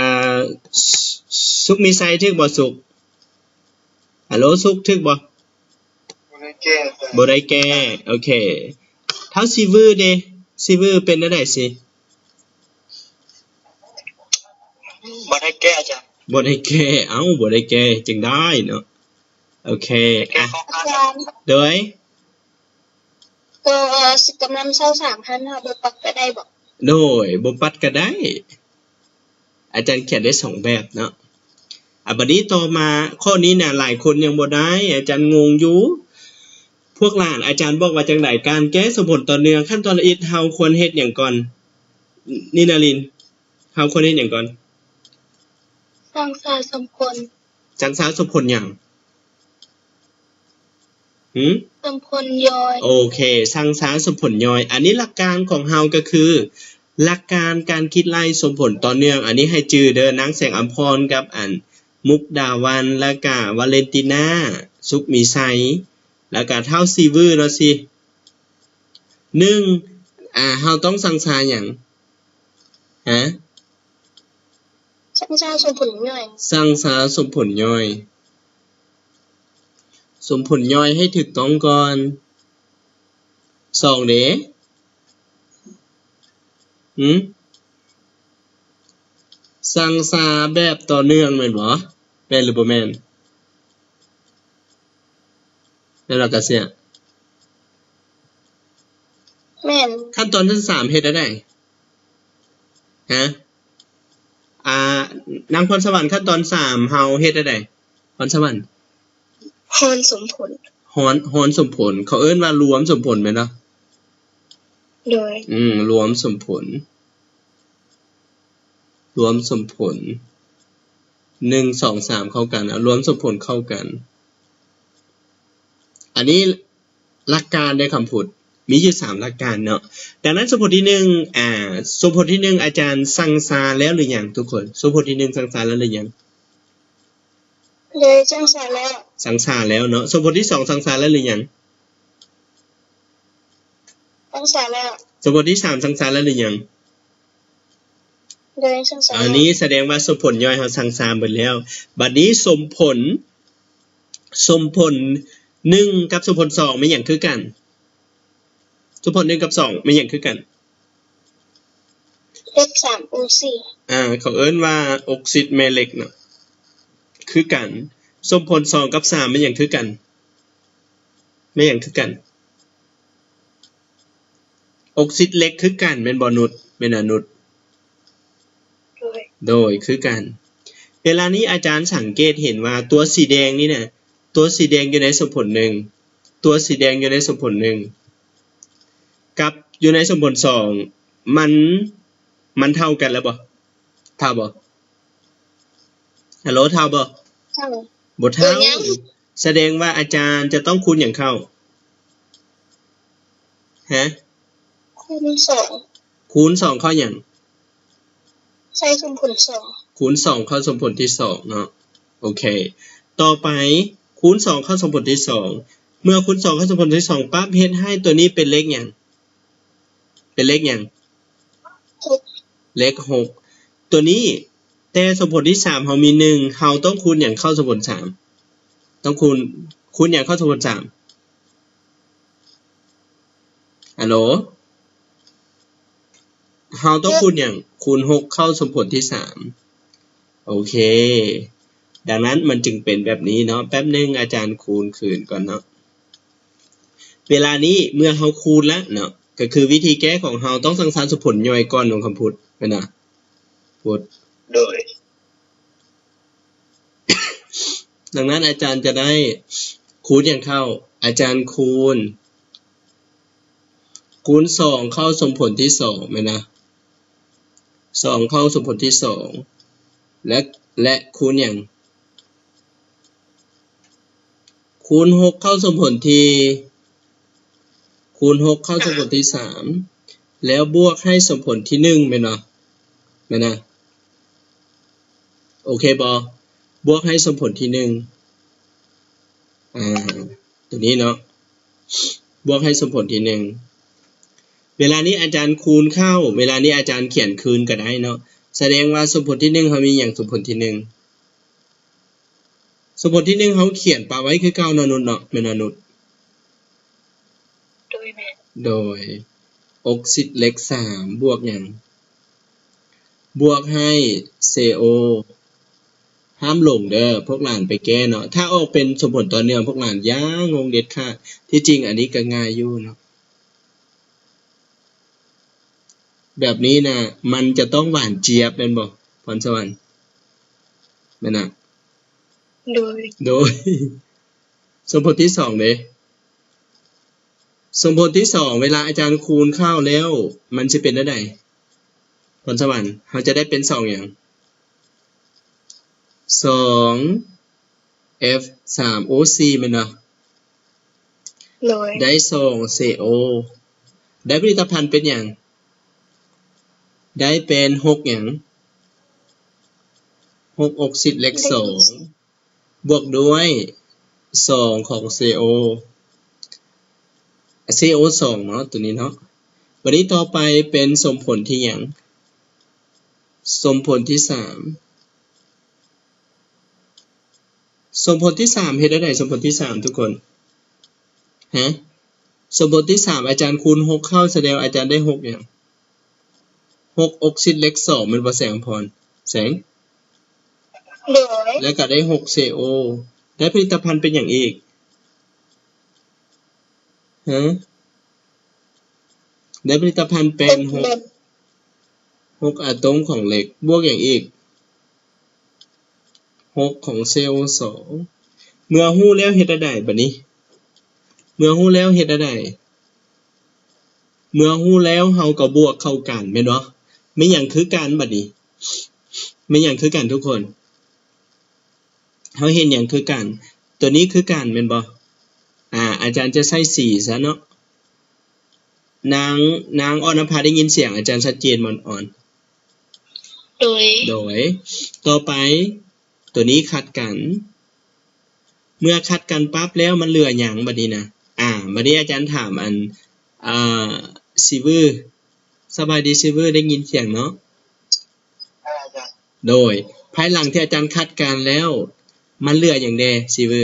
ສຸກມີໄຊຖືກບໍ່ ສຸກ? ຮັລໂຫຼ ສຸກຖືກບໍ່? ບໍ່ໄດ້ແກ້ ບໍ່ໄດ້ແກ້ ໂອເຄ ທ້າວຊີວືເດ ຊີວືເປັນແນວໃດຊິ? ບໍ່ໄດ້ແກ້ອາຈານ ບໍ່ໄດ້ແກ້ ເອົ້າ ບໍ່ໄດ້ແກ້ ຈຶ່ງໄດ້ເນາະ ໂອເຄ ແກ້ ອ່ະ ອາຈານ ໂດຍ ກໍ ເອີ ສິບກຳລັງຊາວສາມຫັ້ນ ເຮົາບໍ່ປັດກໍໄດ້ບໍ? ໂດຍ ບໍ່ປັດກໍໄດ້ ອາຈານຂຽນໄດ້ສອງແບບເນາະ ອ່າ ບັດນີ້ຕໍ່ມາຂໍ້ນີ້ນະ ຫຼາຍຄົນຍັງບໍ່ໄດ້ ອາຈານງົງຢູ່ ພວກຫຼານ ອາຈານບອກວ່າຈັ່ງໃດ? ການແກ້ສົມຜົນຕໍ່ເນື່ອງ ຂັ້ນຕອນທຳອິດ ເຮົາຄວນເຮັດຫຍັງກ່ອນ? ນິນນາລິນ ເຮົາຄວນເຮັດຫຍັງກ່ອນ? ສັງສາສົມຜົນ ສັງສາສົມຜົນຫຍັງ? ຫື? ສົມຜົນຍ່ອຍ ໂອເຄ ສັງສາສົມຜົນຍ່ອຍ ອັນນີ້ຫຼັກການຂອງເຮົາກໍຄື ຫຼັກການການຄິດໄລ່ສົມຜົນຕໍ່ເນື່ອງ ອັນນີ້ໃຫ້ຈື່ເດີ ນາງແສງອຳພອນກັບ ອັນ ມຸກດາວັນ ແລ້ວກະວາເລັນຕິນາ ສຸກມີໄຊ ແລ້ວກະທ້າວຊີວືເນາະ ຊິ ໜຶ່ງ ອ່າ ເຮົາຕ້ອງສັງສາຫຍັງ? ຮະ? ສັງສາສົມຜົນຍ່ອຍ ສັງສາສົມຜົນຍ່ອຍ ສົມຜົນຍ່ອຍໃຫ້ຖືກຕ້ອງກ່ອນ ສອງເດ ຫື? ສັງສາແບບຕໍ່ເນື່ອງແມ່ນບໍ່? ແມ່ນຫຼືບໍ່ແມ່ນ? ແມ່ນບໍ່ກາເຊຍ? ແມ່ນ ຂັ້ນຕອນທີສາມເຮັດແນວໃດ? ຮະ? ອ່າ ນາງພອນສະຫວັນ ຂັ້ນຕອນສາມເຮົາເຮັດແນວໃດ? ພອນສະຫວັນ ຮອນສົມຜົນ ຮອນ ຮອນສົມຜົນ ເຂົາເອີ້ນວ່າລວມສົມຜົນແມ່ນບໍ່? ໂດຍ ອືມ ລວມສົມຜົນ ລວມສົມຜົນ ໜຶ່ງ ສອງ ສາມ ເຂົ້າກັນ ເອົາລວມສົມຜົນເຂົ້າກັນ ອັນນີ້ ຫຼັກການເດ້ຄຳພຸດ ມີຢູ່ສາມຫຼັກການເນາະ ດັ່ງນັ້ນສົມຜົນທີໜຶ່ງ ອ່າ ສົມຜົນທີໜຶ່ງ ອາຈານສັງສາແລ້ວຫຼືຍັງທຸກຄົນ? ສົມຜົນທີໜຶ່ງສັງສາແລ້ວຫຼືຍັງ? ໂດຍ ສັງສາແລ້ວ ສັງສາແລ້ວເນາະ ສົມຜົນທີສອງສັງສາແລ້ວຫຼືຍັງ? ສັງສາແລ້ວ ສົມຜົນທີສາມສັງສາແລ້ວຫຼືຍັງ? ໂດຍ ສັງສາແລ້ວ ອັນນີ້ສະແດງວ່າສົມຜົນຍ່ອຍເຮົາສັງສາເບິດແລ້ວ ບັດນີ້ສົມຜົນ ສົມຜົນໜຶ່ງກັບສົມຜົນສອງແມ່ນຫຍັງຄືກັນ? ສົມຜົນໜຶ່ງກັບສອງແມ່ນຫຍັງຄືກັນ? ເອັກສາມໂອສີ່ ອ່າ ເຂົາເອີ້ນວ່າອົກຊິດແມ່ເຫຼັກເນາະ ຄືກັນ ສົມຜົນສອງກັບສາມແມ່ນຫຍັງຄືກັນ? ແມ່ນຫຍັງຄືກັນ? ອົກຊິດເຫຼັກຄືກັນແມ່ນບໍ່ນຸດ? ແມ່ນອະນຸດ? ໂດຍ ໂດຍ ຄືກັນ ເວລານີ້ອາຈານສັງເກດເຫັນວ່າຕົວສີແດງນີ້ນະ ຕົວສີແດງຢູ່ໃນສົມຜົນໜຶ່ງ ຕົວສີແດງຢູ່ໃນສົມຜົນໜຶ່ງ ກັບຢູ່ໃນສົມຜົນສອງ ມັນ ມັນເທົ່າກັນແລ້ວບໍ່? ເທົ່າບໍ່? ຮັລໂຫຼ ເທົ່າບໍ່? ເທົ່າ ບໍ່ເທົ່າ ສະແດງວ່າອາຈານຈະຕ້ອງຄູນຫຍັງເຂົ້າ? ຮະ? ຄູນສອງ ຄູນສອງເຂົ້າຫຍັງ? ໃສ່ສົມຜົນສອງ ຄູນສອງເຂົ້າສົມຜົນທີສອງເນາະ ໂອເຄ ຕໍ່ໄປຄູນສອງເຂົ້າສົມຜົນທີສອງ ເມື່ອຄູນສອງເຂົ້າສົມຜົນທີສອງປັບ ເຮັດໃຫ້ຕົວນີ້ເປັນເລກຫຍັງ? ເປັນເລກຫຍັງ? ຫົກ ເລກຫົກ ຕົວນີ້ ແຕ່ສົມຜົນທີສາມເຮົາມີໜຶ່ງ ເຮົາຕ້ອງຄູນຫຍັງເຂົ້າສົມຜົນສາມ? ຕ້ອງຄູນ ຄູນຫຍັງເຂົ້າສົມຜົນສາມ? ຮັລໂຫຼ ເຮົາຕ້ອງຄູນຫຍັງ? ຄູນຫົກເຂົ້າສົມຜົນທີສາມ ໂອເຄ ດັ່ງນັ້ນມັນຈຶ່ງເປັນແບບນີ້ເນາະ ແປັບໜຶ່ງອາຈານຄູນຄືນກ່ອນເນາະ ເວລານີ້ເມື່ອເຮົາຄູນແລ້ວເນາະ ກໍຄືວິທີແກ້ຂອງເຮົາຕ້ອງສັງສາສົມຜົນຍ່ອຍກ່ອນ ນ້ອງຄຳພຸດ ແມ່ນບໍ່? ພຸດ ໂດຍ ດັ່ງນັ້ນອາຈານຈະໄດ້ຄູນຫຍັງເຂົ້າ? ອາຈານຄູນ ຄູນສອງເຂົ້າສົມຜົນທີສອງແມ່ນນະ ສອງເຂົ້າສົມຜົນທີສອງ ແລະ ແລະ ຄູນຫຍັງ? ຄູນຫົກເຂົ້າສົມຜົນທີ ຄູນຫົກເຂົ້າສົມຜົນທີສາມ ແລ້ວບວກໃຫ້ສົມຜົນທີໜຶ່ງ ແມ່ນບໍ່? ແມ່ນນະ? ໂອເຄບໍ່? ບວກໃຫ້ສົມຜົນທີໜຶ່ງ ອາ ຕົວນີ້ເນາະ ບວກໃຫ້ສົມຜົນທີໜຶ່ງ. ເວລານີ້ອາຈານຄູນເຂົ້າ ເວລານີ້ອາຈານຂຽນຄືນກໍໄດ້ເນາະ. ສະແດງວ່າສົມຜົນທີໜຶ່ງເຮົາມີຫຍັງ? ສົມຜົນທີໜຶ່ງ ສົມຜົນທີໜຶ່ງເຮົາຂຽນປະໄວ້ຄືເກົ່າເນາະນຸດເນາະ ແມ່ນບໍ່ນຸດ? ໂດຍ ແມ່ນ. ໂດຍ ອົກຊິດເຫຼັກສາມ ບວກຫຍັງ? ບວກໃຫ້ ເຊໂອ ຫ້າມຫຼົງເດີ ພວກຫຼານໄປແກ້ເນາະ. ຖ້າອອກເປັນສົມຜົນຕໍ່ເນື່ອງ ພວກຫຼານຢ່າງົງເດັດຂາດ. ທີ່ຈິງອັນນີ້ກໍງ່າຍຢູ່ເນາະ. ແບບນີ້ນະ ມັນຈະຕ້ອງຫວານຈຽບແມ່ນບໍ່ ພອນສະຫວັນ? ແມ່ນນະ? ໂດຍ ໂດຍ. ສົມຜົນທີສອງເດ? ສົມຜົນທີສອງ ເວລາອາຈານຄູນເຂົ້າແລ້ວ ມັນຊິເປັນແນວໃດ ພອນສະຫວັນ? ເຮົາຈະໄດ້ເປັນສອງຫຍັງ? ສອງ ເອັຟສາມໂອສີ່ ແມ່ນບໍ່? ໂດຍ ໄດ້ສອງ ເຊໂອ ໄດ້ຜະລິດຕະພັນເປັນຫຍັງ? ໄດ້ເປັນຫົກຫຍັງ? ຫົກອົກຊິດເຫຼັກສອງ ບວກດ້ວຍສອງຂອງ ເຊໂອ ເຊໂອສອງເນາະ ຕົວນີ້ເນາະ. ບັດນີ້ຕໍ່ໄປເປັນສົມຜົນທີຫຍັງ? ສົມຜົນທີສາມ ສົມຜົນທີສາມເຮັດແນວໃດ? ສົມຜົນທີສາມທຸກຄົນ ຮະ? ສົມຜົນທີສາມ ອາຈານຄູນຫົກເຂົ້າ ສະແດງວ່າອາຈານໄດ້ຫົກຫຍັງ? ຫົກອົກຊິດເຫຼັກສອງ ແມ່ນບໍ່ແສງອຳພອນ? ແສງ? ໂດຍ ແລ້ວກໍໄດ້ຫົກ ເຊໂອ ໄດ້ຜະລິດຕະພັນເປັນຫຍັງອີກ? ຮະ? ໄດ້ຜະລິດຕະພັນເປັນຫົກ ຫົກອາໂຕມຂອງເຫຼັກ ບວກຫຍັງອີກ? ຫົກຂອງ ເຊໂອສອງ. ເມື່ອຮູ້ແລ້ວເຮັດແນວໃດບັດນີ້? ເມື່ອຮູ້ແລ້ວເຮັດແນວໃດ? ເມື່ອຮູ້ແລ້ວເຮົາກໍບວກເຂົ້າກັນແມ່ນບໍ່? ແມ່ນຫຍັງຄືກັນບັດນີ້? ແມ່ນຫຍັງຄືກັນທຸກຄົນ? ເຮົາເຮັດຫຍັງຄືກັນ? ຕົວນີ້ຄືກັນແມ່ນບໍ່? ອາ ອາຈານຈະໃສ່ສີຊະເນາະ. ນາງ ນາງອອນນະພາໄດ້ຍິນສຽງອາຈານຊັດເຈນບໍ່? ໂດຍ ໂດຍ. ຕໍ່ໄປ ຕົວນີ້ຂັດກັນ. ເມື່ອຂັດກັນປັບແລ້ວມັນເຫຼືອຫຍັງບັດນີ້ນະ? ອາ ບັດນີ້ອາຈານຖາມອັນ ອາ ຊີວື ສະບາຍດີຊີວື ໄດ້ຍິນສຽງເນາະ? ໂດຍ. ພາຍຫຼັງທີ່ອາຈານຂັດກັນແລ້ວ ມັນເຫຼືອຫຍັງແດ່ຊີວື?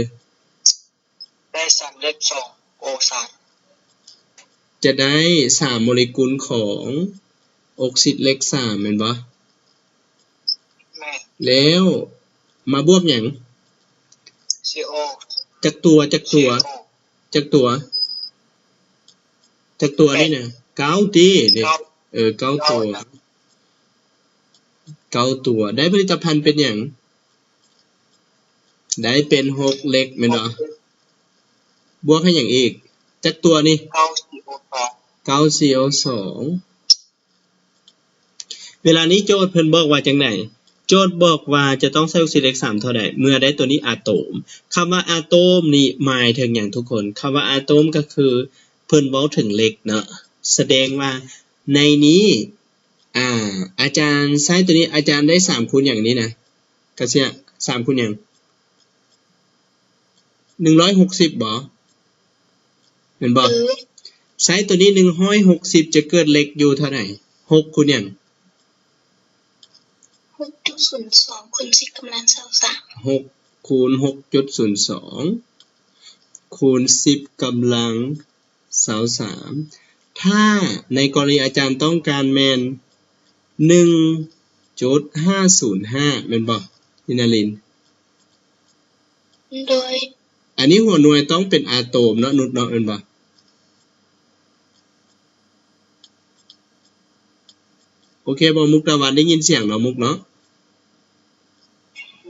ໄດ້ສາມເຫຼັກສອງໂອສາມ ຈະໄດ້ສາມໂມເລກຸນຂອງອົກຊິດເຫຼັກສາມແມ່ນບໍ່? ແມ່ນ. ແລ້ວມາບວກຫຍັງ? ຊີໂອ ຈັກຕົວ? ຈັກຕົວ? ຈັກຕົວ? ຈັກຕົວນີ້ນະ? ເກົ້າຕິ? ເອີ ເກົ້າຕົວ ເກົ້າຕົວ. ໄດ້ຜະລິດຕະພັນເປັນຫຍັງ? ໄດ້ເປັນຫົກເຫຼັກແມ່ນບໍ່? ບວກໃຫ້ຫຍັງອີກ? ຈັກຕົວນີ້? ເກົ້າຊີໂອສອງ ເກົ້າຊີໂອສອງ. ເວລານີ້ໂຈດເພິ່ນບອກວ່າຈັ່ງໃດ? ໂຈດບອກວ່າຈະຕ້ອງໃສ່ອົກຊິດເຫຼັກສາມເທົ່າໃດ ເມື່ອໄດ້ຕົວນີ້ອາໂຕມ. ຄຳວ່າອາໂຕມນີ້ໝາຍເຖິງຫຍັງທຸກຄົນ? ຄຳວ່າອາໂຕມກໍຄືເພິ່ນເວົ້າເຖິງເຫຼັກເນາະ. ສະແດງວ່າໃນນີ້ ອາ ອາຈານໃຊ້ຕົວນີ້ ອາຈານໄດ້ສາມຄູນຫຍັງນີ້ນະ? ກະເຊຍ ສາມຄູນຫຍັງ? ໜຶ່ງຮ້ອຍຫົກສິບບໍ່? ແມ່ນບໍ່? ເອີ ໃຊ້ຕົວນີ້ ໜຶ່ງຮ້ອຍຫົກສິບ ຈະເກີດເຫຼັກຢູ່ເທົ່າໃດ? ຫົກຄູນຫຍັງ? ຫົກຈຸດສູນສອງ ຄູນສິບກຳລັງຊາວສາມ ຫົກຄູນຫົກຈຸດສູນສອງ ຄູນສິບກຳລັງ ຊາວສາມ ຖ້າໃນກໍລະນີອາຈານຕ້ອງການແມ່ນ ໜຶ່ງຈຸດຫ້າສູນຫ້າ ແມ່ນບໍ່ ນິນາລິນ? ໂດຍ. ອັນນີ້ຫົວໜ່ວຍຕ້ອງເປັນອາໂຕມເນາະ ນຸດເນາະ ແມ່ນບໍ່? ໂອເຄບໍ່? ມຸກຕາວັນໄດ້ຍິນສຽງເນາະ ມຸກເນາະ?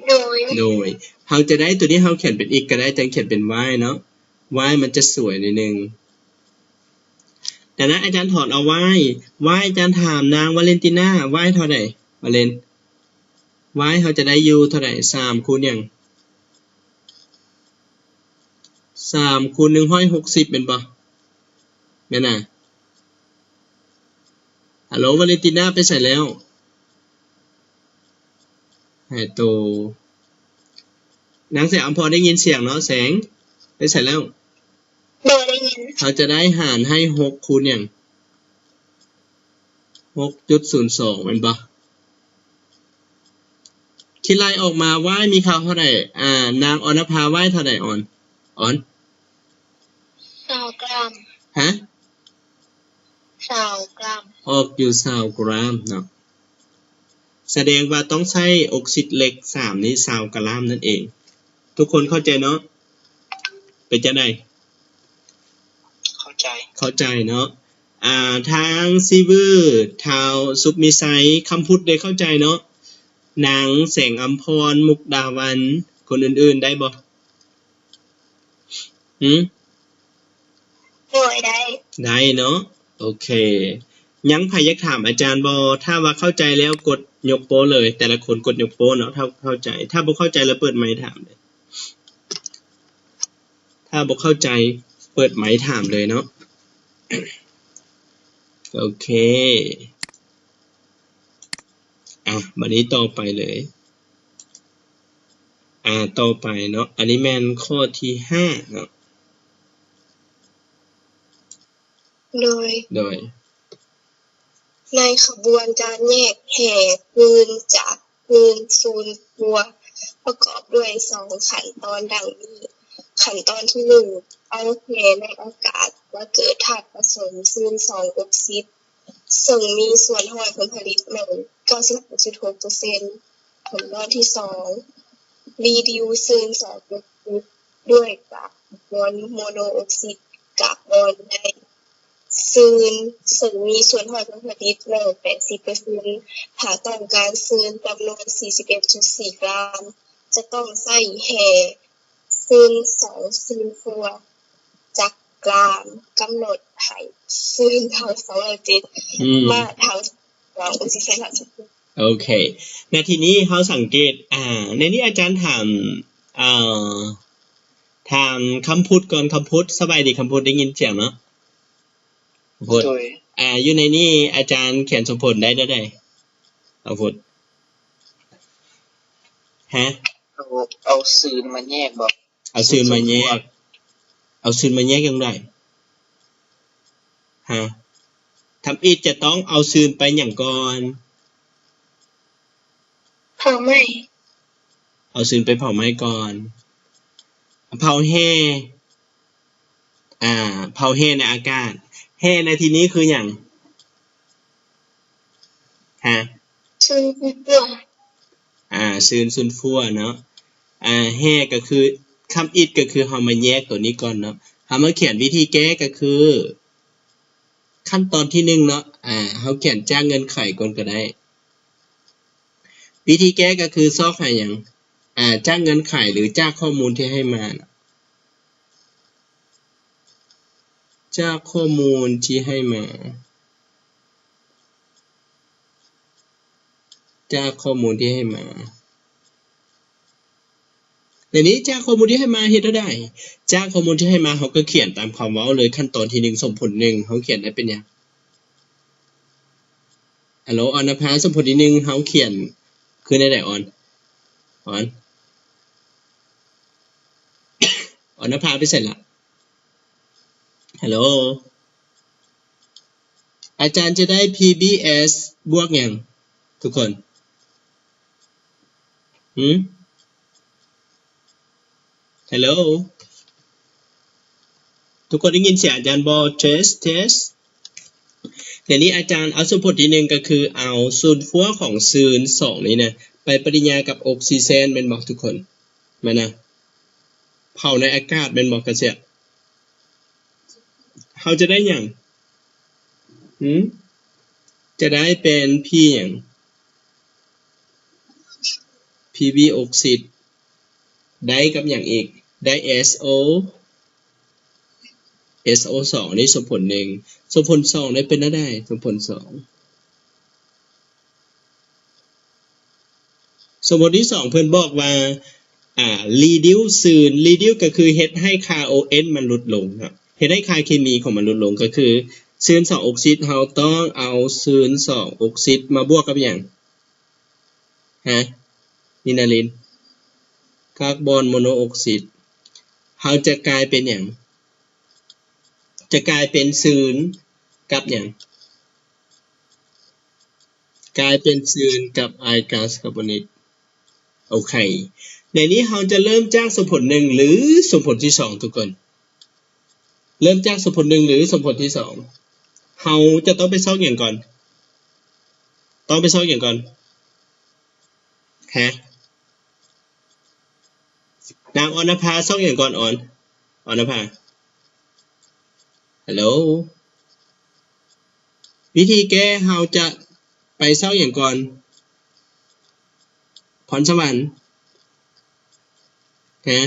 ໂດຍ ໂດຍ. ເຮົາຈະໄດ້ຕົວນີ້ ເຮົາຂຽນເປັນ x ກໍໄດ້ ຈະຂຽນເປັນ y ເນາະ y ມັນຈະສວຍໜ້ອຍໜຶ່ງ. ດັ່ງນັ້ນອາຈານຖອນເອົາ y y ອາຈານຖາມນາງວາເລັນຕິນາ y ເທົ່າໃດ? ວາເລັນ y ເຮົາຈະໄດ້ຢູ່ເທົ່າໃດ? ສາມຄູນຫຍັງ? ສາມຄູນໜຶ່ງຮ້ອຍຫົກສິບແມ່ນບໍ່? ແມ່ນນະ? ຮັລໂຫຼ ວາເລນຕິນາ ໄປໃສແລ້ວ? ຫາຍໂຕ. ນາງແສງອຳພອນໄດ້ຍິນສຽງເນາະ ແສງ ໄປໃສແລ້ວ? ບໍ່ໄດ້ຍິນ. ເຮົາຈະໄດ້ຫານໃຫ້ຫົກຄູນຫຍັງ? ຫົກຈຸດສູນສອງ ແມ່ນບໍ່? ຄິດໄລ່ອອກມາ Y ມີຄ່າເທົ່າໃດ? ອ່າ ນາງອອນນະພາ Y ເທົ່າໃດ ອອນ? ອອນ? ຊາວກຣາມ. ຮະ? ຊາວກຣາມ. ອອກຢູ່ຊາວກຣາມເນາະ. ສະແດງວ່າຕ້ອງໃຊ້ອົກຊິດເຫຼັກສາມນີ້ຊາວກຣາມນັ້ນເອງ. ທຸກຄົນເຂົ້າໃຈເນາະ? ເປັນຈັ່ງໃດ? ເຂົ້າໃຈ. ເຂົ້າໃຈເນາະ. ອ່າ ທາງຊີວື ທ້າວສຸກມີໄຊ ຄຳພຸດໄດ້ເຂົ້າໃຈເນາະ. ນາງແສງອຳພອນ ມຸກດາວັນ ຄົນອື່ນໆໄດ້ບໍ່? ຫື? ໂດຍ ໄດ້. ໄດ້ເນາະ. ໂອເຄ. ຍັງໃຜຢາກຖາມອາຈານບໍ່? ຖ້າວ່າເຂົ້າໃຈແລ້ວກົດຍົກໂປ້ເລີຍ. ແຕ່ລະຄົນກົດຍົກໂປ້ເນາະ ຖ້າເຂົ້າໃຈ. ຖ້າບໍ່ເຂົ້າໃຈແລ້ວເປີດໄມຖາມເລີຍ. ຖ້າບໍ່ເຂົ້າໃຈເປີດໄມຖາມເລີຍເນາະ. ໂອເຄ. ອ່ະ ບັດນີ້ຕໍ່ໄປເລີຍ. ອ່າ ຕໍ່ໄປເນາະ. ອັນນີ້ແມ່ນຂໍ້ທີຫ້າເນາະ. ໂດຍ ໂດຍ ໃນຂະບວນການແຍກແຫ່ຟືນຈາກຟືນສູນຄົວ ປະກອບດ້ວຍສອງຂັ້ນຕອນດັ່ງນີ້. ຂັ້ນຕອນທີໜຶ່ງ ເອົາແຫ່ໃນອາກາດມາເກີດທາດປະສົມ ຟືນສອງອົກຊິດ ເຊິ່ງມີສ່ວນຮ້ອຍຜົນຜະລິດແມ່ນເກົ້າສິບຫົກຈຸດຫົກເປີເຊັນ. ຂັ້ນຕອນທີສອງ ຣີດິວຟືນສອງອົກຊິດດ້ວຍກາບອນໂມໂນອົກຊິດກາບອນໃນຟືນ ເຊິ່ງມີສ່ວນຮ້ອຍຜົນຜະລິດແມ່ນແປດສິບເປີເຊັນ. ຖ້າຕ້ອງການຟືນຈຳນວນສີ່ສິບເອັດຈຸດສີ່ກຣາມ ຈະຕ້ອງໃຊ້ແຫ່ຟືນສອງສູນຄົວ ຈັກກຣາມ ກຳນົດໃຫ້ຟືນເທົ່າສອງຮ້ອຍເຈັດ ອືມ ມາເທົ່າສອງອົງສິດເຊນທຽສ. ໂອເຄ ນາທີນີ້ເຮົາສັງເກດ ອ່າ ໃນນີ້ອາຈານຖາມ ເອີ ຖາມຄຳພຸດກ່ອນ. ຄຳພຸດ ສະບາຍດີຄຳພຸດ ໄດ້ຍິນສຽງເນາະ? ຄຳພຸດ ໂດຍ ອ່າ ຢູ່ໃນນີ້ອາຈານຂຽນສົມຜົນໄດ້ແນວໃດ? ຄຳພຸດ ຮະ? ເອົາ ເອົາຟືນມາແຍກບໍ? ເອົາຟືນມາແຍກ ເອົາຟືນມາແຍກຈັ່ງໃດ? ຮະ? ທຳອິດຈະຕ້ອງເອົາຟືນໄປຫຍັງກ່ອນ? ເຜົາໄມ້. ເອົາຟືນໄປເຜົາໄມ້ກ່ອນ. ເຜົາແຫ່ ອ່າ ເຜົາແຫ່ໃນອາກາດ. ແຫ່ໃນທີ່ນີ້ຄືຫຍັງ? ຮະ? ຟືນ ຟືນຄົວ. ອ່າ ຟືນ ຟືນຄົວເນາະ. ອ່າ ແຫ່ກໍຄື ທຳອິດກໍຄືເຮົາມາແຍກໂຕນີ້ກ່ອນເນາະ. ເຮົາມາຂຽນວິທີແກ້ກໍຄື ຂັ້ນຕອນທີໜຶ່ງເນາະ. ອ່າ ເຮົາຂຽນຈາກເງື່ອນໄຂກ່ອນກໍໄດ້. ວິທີແກ້ກໍຄືຊອກຫາຫຍັງ? ອ່າ ຈາກເງື່ອນໄຂ ຫຼື ຈາກຂໍ້ມູນທີ່ໃຫ້ມາເນາະ. ຈາກຂໍ້ມູນທີ່ໃຫ້ມາ ຈາກຂໍ້ມູນທີ່ໃຫ້ມາ. ດຽວນີ້ຈາກຂໍ້ມູນທີ່ໃຫ້ມາເຮັດແນວໃດ? ຈາກຂໍ້ມູນທີ່ໃຫ້ມາ ເຮົາກໍຂຽນຕາມຄຳເວົ້າເລີຍ. ຂັ້ນຕອນທີໜຶ່ງ ສົມຜົນໜຶ່ງ ເຮົາຂຽນໄດ້ເປັນຫຍັງ? ອາໂລ ອອນນະພາ ສົມຜົນທີໜຶ່ງ ເຮົາຂຽນຄືແນວໃດ ອອນ? ອອນ ອອນນະພາໄປໃສລະ? ຮັລໂຫຼ ອາຈານຈະໄດ້ ພີບີເອສ ບວກຫຍັງ ທຸກຄົນ? ຫື? ຮັລໂຫຼ ທຸກຄົນໄດ້ຍິນສຽງອາຈານບໍ່? ເທສ ເທສ. ດຽວນີ້ອາຈານເອົາສົມຜົນທີໜຶ່ງ ກໍຄືເອົາສູນຄົວຂອງຟືນສອງນີ້ນະ ໄປປະຕິຍາກັບອົກຊີເຈນ ແມ່ນບໍ່ທຸກຄົນ? ແມ່ນນະ? ເຜົາໃນອາກາດແມ່ນບໍ່ກະເຊຍ? ເຮົາຈະໄດ້ຫຍັງ? ຫື? ຈະໄດ້ເປັນພີຫຍັງ? ພີບີອົກຊິດ ໄດ້ກັບຫຍັງອີກ? ໄດ້ເອສໂອ ເອສໂອສອງ ນີ້ສົມຜົນໜຶ່ງ. ສົມຜົນສອງໄດ້ເປັນແນວໃດ? ສົມຜົນສອງ ສົມຜົນທີສອງ ເພິ່ນບອກວ່າ ອ່າ reduce ຊືນ reduce ກໍຄືເຮັດໃຫ້ຄ່າ O N ມັນຫຼຸດລົງເນາະ ເຮັດໃຫ້ຄ່າເຄມີຂອງມັນຫຼຸດລົງ ກໍຄືຊືນສອງອົກຊິດ ເຮົາຕ້ອງເອົາຊືນສອງອົກຊິດມາບວກກັບຫຍັງ? ຮະ? ນິນາລິນ? ຄາບອນໂມໂນອົກຊິດ ເຮົາຈະກາຍເປັນຫຍັງ? ຈະກາຍເປັນຊືນກັບຫຍັງ? ກາຍເປັນຊືນກັບອາຍກາສຄາບອນນິກ. ໂອເຄ ໃນນີ້ເຮົາຈະເລີ່ມຈາກສົມຜົນໜຶ່ງ ຫຼື ສົມຜົນທີສອງ ທຸກຄົນ. ເລີ່ມຈາກສົມຜົນໜຶ່ງ ຫຼື ສົມຜົນທີສອງ ເຮົາຈະຕ້ອງໄປຊອກຫຍັງກ່ອນ? ຕ້ອງໄປຊອກຫຍັງກ່ອນ? ຮະ? ນາງອອນນະພາ ຊອກຫຍັງກ່ອນ? ອອນ ອອນນະພາ ຮັລໂຫຼ ວິທີແກ້ເຮົາຈະໄປຊອກຫຍັງກ່ອນ? ພອນສະຫວັນ ຮະ?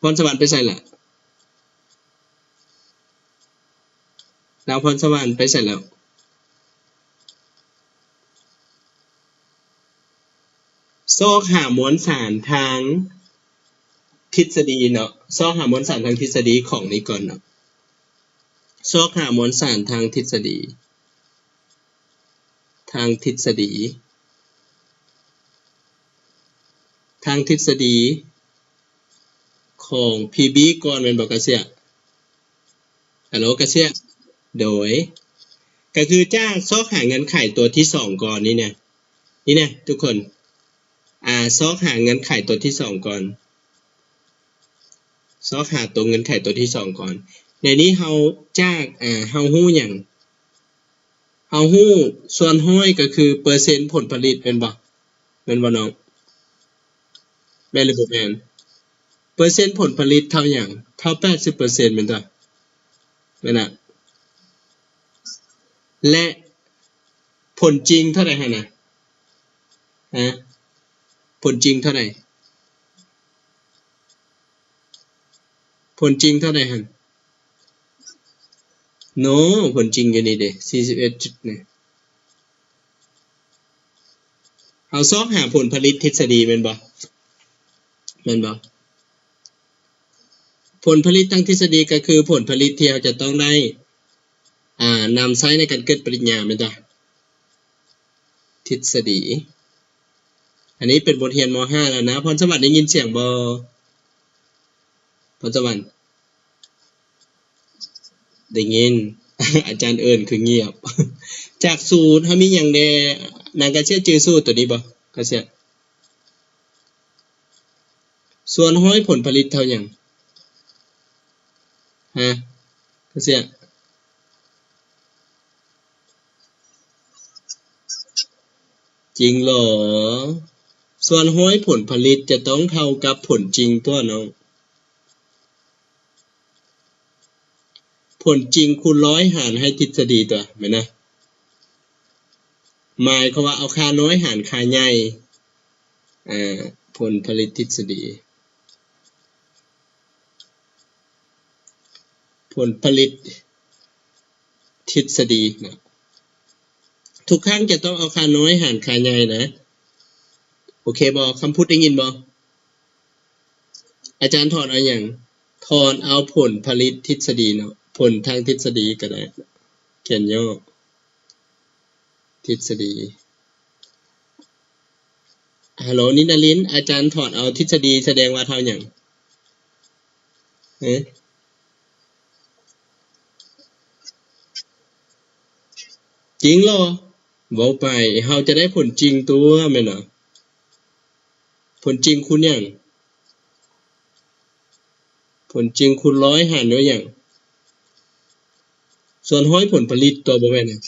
ພອນສະຫວັນໄປໃສລະ? ລາວພອນສະຫວັນໄປໃສແລ້ວ? ຊອກຫາມວນສານທາງທິດສະດີເນາະ ຊອກຫາມວນສານທາງທິດສະດີຂອງນີ້ກ່ອນເນາະ ຊອກຫາມວນສານທາງທິດສະດີ ທາງທິດສະດີ ທາງທິດສະດີຂອງພີບີກ່ອນແມ່ນບໍ່ກາເຊຍ? ຮັລໂຫຼ ກາເຊຍ ໂດຍ ກໍຄືຈາກຊອກຫາເງື່ອນໄຂຕົວທີສອງກ່ອນນີ້ນະ ນີ້ນະທຸກຄົນ ອ່າ ຊອກຫາເງື່ອນໄຂຕົວທີສອງກ່ອນ ຊອກຫາຕົວເງື່ອນໄຂຕົວທີສອງກ່ອນ ໃນນີ້ເຮົາຈາກ ອ່າ ເຮົາຮູ້ຫຍັງ? ເຮົາຮູ້ສ່ວນຮ້ອຍກໍຄືເປີເຊັນຜົນຜະລິດແມ່ນບໍ່? ແມ່ນບໍ່ນ້ອງ? ແມ່ນຫຼືບໍ່ແມ່ນ? ເປີເຊັນຜົນຜະລິດເທົ່າຫຍັງ? ເທົ່າແປດສິບເປີເຊັນແມ່ນບໍ່? ແມ່ນນະ ແລະ ຜົນຈິງເທົ່າໃດຫັ້ນນະ? ຮະ? ຜົນຈິງເທົ່າໃດ? ຜົນຈິງເທົ່າໃດຫັ້ນ? ໂນ ຜົນຈິງຢູ່ນີ້ເດ້ ສີ່ສິບເອັດຈຸດນີ້ ເຮົາຊອກຫາຜົນຜະລິດທິດສະດີແມ່ນບໍ່? ແມ່ນບໍ່? ຜົນຜະລິດທາງທິດສະດີກໍຄືຜົນຜະລິດທີ່ເຮົາຈະຕ້ອງໄດ້ ອ່າ ນຳໃຊ້ໃນການເກີດປະລິນຍາແມ່ນບໍ່? ທິດສະດີ ອັນນີ້ເປັນບົດຮຽນ ມໍຫ້າ ແລ້ວນະ. ພອນສະຫວັນໄດ້ຍິນສຽງບໍ່? ພອນສະຫວັນ ໄດ້ຍິນ ອາຈານເອີ້ນຄືງຽບ. ຈາກສູດເຮົາມີຫຍັງແດ່? ນາງກາເຊຍຈື່ສູດໂຕນີ້ບໍ່? ກາເຊຍ ສ່ວນຮ້ອຍຜົນຜະລິດເທົ່າຫຍັງ? ຮະ? ກາເຊຍ ຈິງເຫລອ? ສ່ວນຮ້ອຍຜົນຜະລິດຈະຕ້ອງເທົ່າກັບຜົນຈິງຕົວະນ້ອງ. ຜົນຈິງຄູນຮ້ອຍຫານໃຫ້ທິດສະດີຕົວະ ແມ່ນນະ? ໝາຍຄວາມວ່າເອົາຄ່ານ້ອຍຫານຄ່າໃຫຍ່ ເອີ ຜົນຜະລິດທິດສະດີ ຜົນຜະລິດທິດສະດີນະ ທຸກຄັ້ງຈະຕ້ອງເອົາຄ່ານ້ອຍຫານຄ່າໃຫຍ່ນະ. ໂອເຄບໍ່? ຄຳພຸດໄດ້ຍິນບໍ່? ອາຈານຖອນເອົາຫຍັງ? ຖອນເອົາຜົນຜະລິດທິດສະດີເນາະ ຜົນທາງທິດສະດີກໍໄດ້ ຂຽນຫຍໍ້ ທິດສະດີ. ຮັລໂຫຼ ນິນນາລິນ ອາຈານຖອນເອົາທິດສະດີສະແດງວ່າເທົ່າຫຍັງ? ເອີ ຈິງເຫລອ? ເວົ້າໄປ ເຮົາຈະໄດ້ຜົນຈິງຕົວະ ແມ່ນບໍ່? ຜົນຈິງຄູນຫຍັງ? ຜົນຈິງຄູນຮ້ອຍຫານດ້ວຍຫຍັງ? ສ່ວນຮ້ອຍຜົນຜະລິດຕົວະ ບໍ່ແມ່ນຫຍັງ?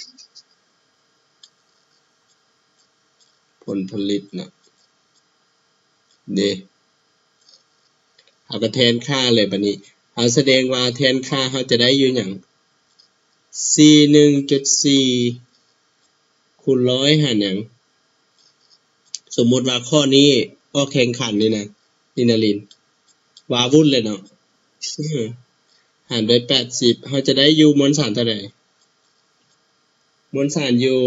ຜົນຜະລິດນະ ເດ້ ເຮົາກໍແທນຄ່າເລີຍບາດນີ້ ເຮົາສະແດງວ່າແທນຄ່າເຮົາຈະໄດ້ຢູ່ຫຍັງ? ສີ່ໜຶ່ງຈຸດສີ່ ຄູນຮ້ອຍຫານຫຍັງ? ສົມມຸດວ່າຂໍ້ນີ້ອອກແຂ່ງຂັນນີ້ນະ ນິນນາລິນ ວາວຸ້ນເລີຍເນາະ ຫານດ້ວຍແປດສິບ ເຮົາຈະໄດ້ຢູ່ມວນສານເທົ່າໃດ? ມວນສານຢູ່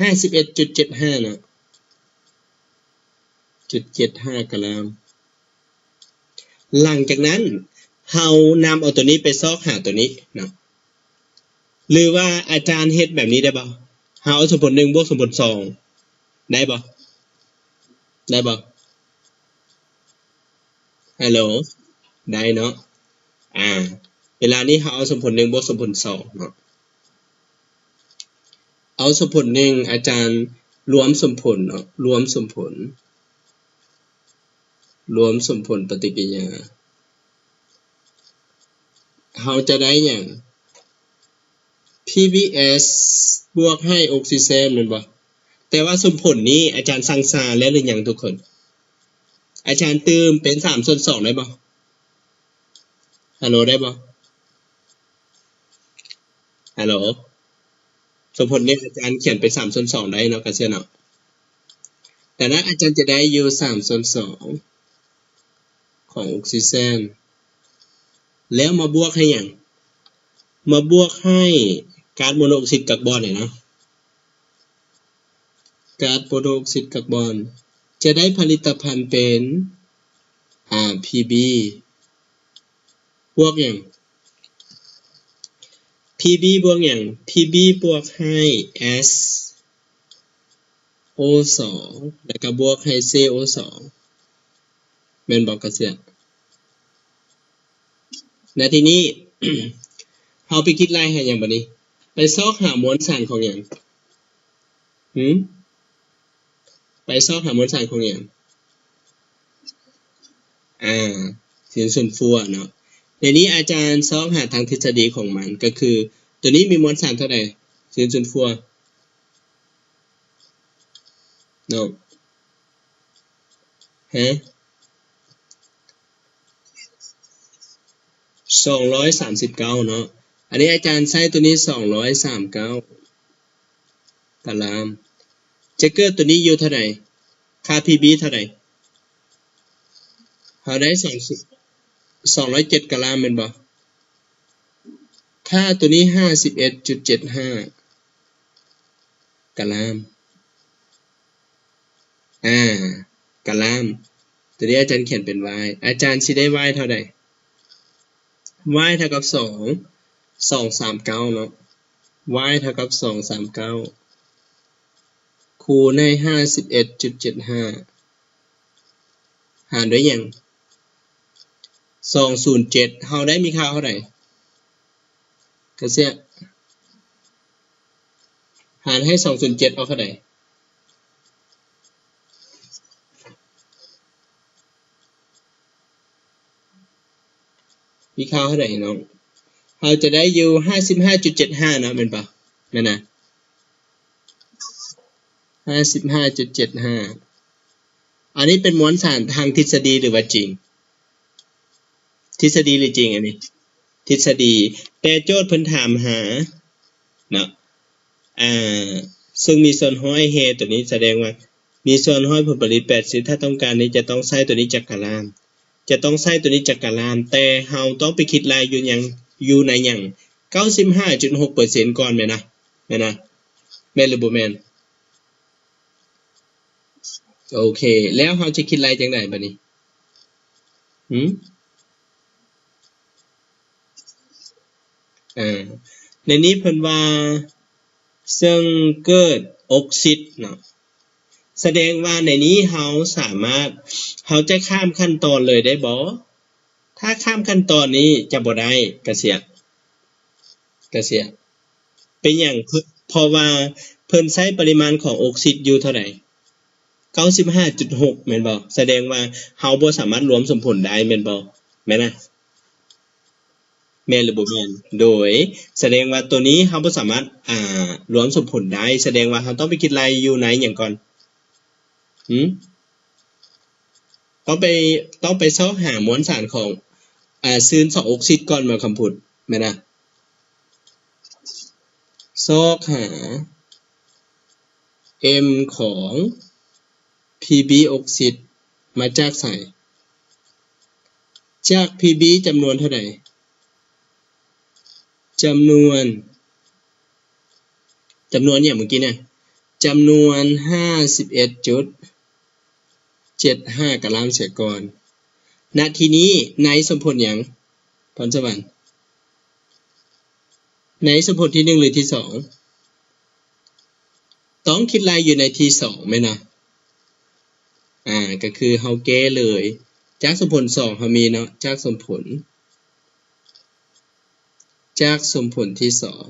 ຫ້າສິບເອັດຈຸດເຈັດຫ້າເນາະ ຈຸດເຈັດຫ້າກຣາມ ຫຼັງຈາກນັ້ນ ເຮົານຳເອົາຕົວນີ້ໄປຊອກຫາຕົວນີ້ເນາະ ຫຼືວ່າອາຈານເຮັດແບບນີ້ໄດ້ບໍ່? ເຮົາເອົາສົມຜົນໜຶ່ງບວກສົມຜົນສອງ ໄດ້ບໍ່? ໄດ້ບໍ່? ຮັລໂຫຼ ໄດ້ເນາະ. ອາ ເວລານີ້ເຮົາເອົາສົມຜົນໜຶ່ງບວກສົມຜົນສອງເນາະ ເອົາສົມຜົນໜຶ່ງ ອາຈານລວມສົມຜົນເນາະ ລວມສົມຜົນ ລວມສົມຜົນປະຕິກິລິຍາ ເຮົາຈະໄດ້ຫຍັງ? ພີບີເອສ ບວກໃຫ້ອົກຊີເຈນແມ່ນບໍ່? ແຕ່ວ່າສົມຜົນນີ້ອາຈານສັ່ງຊາແລ້ວຫຼືຍັງທຸກຄົນ? ອາຈານຕື່ມເປັນສາມສ່ວນສອງໄດ້ບໍ່? ຮັລໂຫຼ ໄດ້ບໍ່? ຮັລໂຫຼ ສົມຜົນນີ້ອາຈານຂຽນເປັນສາມສ່ວນສອງໄດ້ເນາະ ກະເຊື່ອເນາະ. ດັ່ງນັ້ນອາຈານຈະໄດ້ຢູ່ສາມສ່ວນສອງຂອງອົກຊີເຈນ ແລ້ວມາບວກໃຫ້ຫຍັງ? ມາບວກໃຫ້ກາດໂມໂນອົກຊີດກາບອນນີ້ນະ ກາດໂມໂນອົກຊີດກາບອນ ຈະໄດ້ຜະລິດຕະພັນເປັນ ອາ ພີບີ ບວກຫຍັງ? ພີບີບວກຫຍັງ? ພີບີບວກໃຫ້ເອສໂອສອງ ແລ້ວກະບວກໃຫ້ເຈໂອສອງ ແມ່ນບໍ່ກະເຊື່ອ? ແລ້ວທີນີ້ ເຮົາໄປຄິດໄລ່ໃຫ້ຫຍັງບາດນີ້? ໄປຊອກຫາມວນສານຂອງຫຍັງ? ຫື? ໄປຊອກຫາມວນສານຂອງຫຍັງ? ອາ ຊິນສ່ວນຄົວເນາະ. ໃນນີ້ອາຈານຊອກຫາທາງທິດສະດີຂອງມັນ ກໍຄືຕົວນີ້ມີມວນສານເທົ່າໃດ? ຊິນສ່ວນຄົວເນາະ ຮະ? ສອງຮ້ອຍສາມສິບເກົ້າເນາະ. ອັນນີ້ອາຈານໃຊ້ຕົວນີ້ສອງຮ້ອຍສາມເກົ້າຕາລາງ ຈະເກີດຕົວນີ້ຢູ່ເທົ່າໃດ? ຄ່າພີບີເທົ່າໃດ? ເຮົາໄດ້ສອງ ສອງຮ້ອຍເຈັດຕາລາງແມ່ນບໍ່? ຄ່າຕົວນີ້ຫ້າສິບເອັດຈຸດເຈັດຫ້າຕາລາງ ອາ ຕາລາງ ຕົວນີ້ອາຈານຂຽນເປັນວາຍ ອາຈານຊິໄດ້ວາຍເທົ່າໃດ? ວາຍເທົ່າກັບສອງ ສອງສາມເກົ້າເນາະ ວາຍເທົ່າກັບສອງສາມເກົ້າ ຄູນໃຫ້ຫ້າສິບເອັດຈຸດເຈັດຫ້າ ຫານດ້ວຍຫຍັງ? ສອງສູນເຈັດ ເຮົາໄດ້ມີຄ່າເທົ່າໃດ? ກະເຊຍ ຫານໃຫ້ສອງສູນເຈັດອອກເທົ່າໃດ? ມີຄ່າເທົ່າໃດນ້ອງ? ເຮົາຈະໄດ້ຢູ່ຫ້າສິບຫ້າຈຸດເຈັດຫ້າເນາະ ແມ່ນບໍ່? ແມ່ນນະ ຫ້າສິບຫ້າຈຸດເຈັດຫ້າ ອັນນີ້ເປັນມວນສານທາງທິດສະດີ ຫຼືວ່າຈິງ? ທິດສະດີ ຫຼືຈິງ? ອັນນີ້ທິດສະດີ ແຕ່ໂຈດເພິ່ນຖາມຫາເນາະ ອາ ເຊິ່ງມີສ່ວນຮ້ອຍແຮ່ຕົວນີ້ ສະແດງວ່າມີສ່ວນຮ້ອຍຜົນຜະລິດແປດສິບ ຖ້າຕ້ອງການນີ້ຈະຕ້ອງໃຊ້ຕົວນີ້ຈັກຕາລາງ ຈະຕ້ອງໃຊ້ຕົວນີ້ຈັກຕາລາງ ແຕ່ເຮົາຕ້ອງໄປຄິດໄລ່ຢູ່ຫຍັງ ຢູ່ໃນຫຍັງ ເກົ້າສິບຫ້າຈຸດຫົກເປີເຊັນກ່ອນ ແມ່ນນະ ແມ່ນນະ ແມ່ນຫຼືບໍ່ແມ່ນ? ໂອເຄ ແລ້ວເຮົາຈະຄິດໄລ່ຈັ່ງໃດບາດນີ້? ຫື? ອາ ໃນນີ້ເພິ່ນວ່າ ເຊິ່ງເກີດອົກຊິດເນາະ ສະແດງວ່າໃນນີ້ເຮົາສາມາດ ເຮົາຈະຂ້າມຂັ້ນຕອນເລີຍໄດ້ບໍ່? ຖ້າຂ້າມຂັ້ນຕອນນີ້ຈະບໍ່ໄດ້ ກະເສຍ ກະເສຍ ເປັນຫຍັງ? ເພາະວ່າເພິ່ນໃຊ້ປະລິມານຂອງອົກຊິດຢູ່ເທົ່າໃດ? ເກົ້າສິບຫ້າຈຸດຫົກ ແມ່ນບໍ່? ສະແດງວ່າເຮົາບໍ່ສາມາດລວມສົມຜົນໄດ້ແມ່ນບໍ່? ແມ່ນນະ ແມ່ນຫຼືບໍ່ແມ່ນ? ໂດຍ ສະແດງວ່າໂຕນີ້ເຮົາບໍ່ສາມາດ ອາ ລວມສົມຜົນໄດ້ ສະແດງວ່າເຮົາຕ້ອງໄປຄິດໄລ່ຢູ່ໃນຫຍັງກ່ອນ? ຫື? ຕ້ອງໄປ ຕ້ອງໄປຊອກຫາມວນສານຂອງ ອາ ຊືນສອງອົກຊິດກ່ອນ ມາຄຳພຸດ ແມ່ນນະ? ຊອກຫາ ເອັມ ຂອງ ພີບີ ອົກຊິດ ມາຈາກໃສ? ຈາກພີບີ ຈຳນວນເທົ່າໃດ? ຈຳນວນ ຈຳນວນຫຍັງເມື່ອກີ້ນະ? ຈຳນວນຫ້າສິບເອັດຈຸດເຈັດຫ້າຕາລາງເສຍກ່ອນ. ນະ ທີນີ້ໃນສົມຜົນຫຍັງ ພອນສະຫວັນ? ໃນສົມຜົນທີໜຶ່ງ ຫຼື ທີສອງ? ຕ້ອງຄິດໄລ່ຢູ່ໃນທີສອງແມ່ນບໍ່? ອາ ກໍຄືເຮົາແກ້ເລີຍ ຈາກສົມຜົນສອງເຮົາມີເນາະ ຈາກສົມຜົນ ຈາກສົມຜົນທີສອງ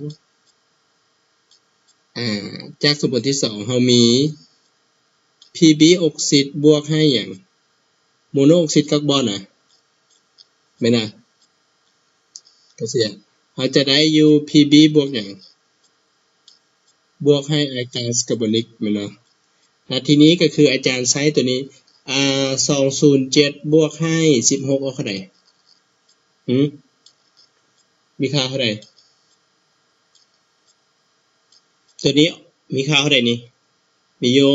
ອາ ຈາກສົມຜົນທີສອງເຮົາມີ ພີບີອົກຊິດບວກໃຫ້ຫຍັງ? ໂມໂນອົກຊິດກາບອນນະ ແມ່ນນະ? ກໍເສຍ ເຮົາຈະໄດ້ຢູ່ພີບີບວກຫຍັງ? ບວກໃຫ້ອາກາສກາບອນິກ ແມ່ນບໍ່? ນະ ທີນີ້ກໍຄືອາຈານໃຊ້ຕົວນີ້ ອາ ສອງສູນເຈັດບວກໃຫ້ສິບຫົກ ອອກເທົ່າໃດ? ຫື? ມີຄ່າເທົ່າໃດ? ຕົວນີ້ມີຄ່າເທົ່າໃດນີ້? ມີຢູ່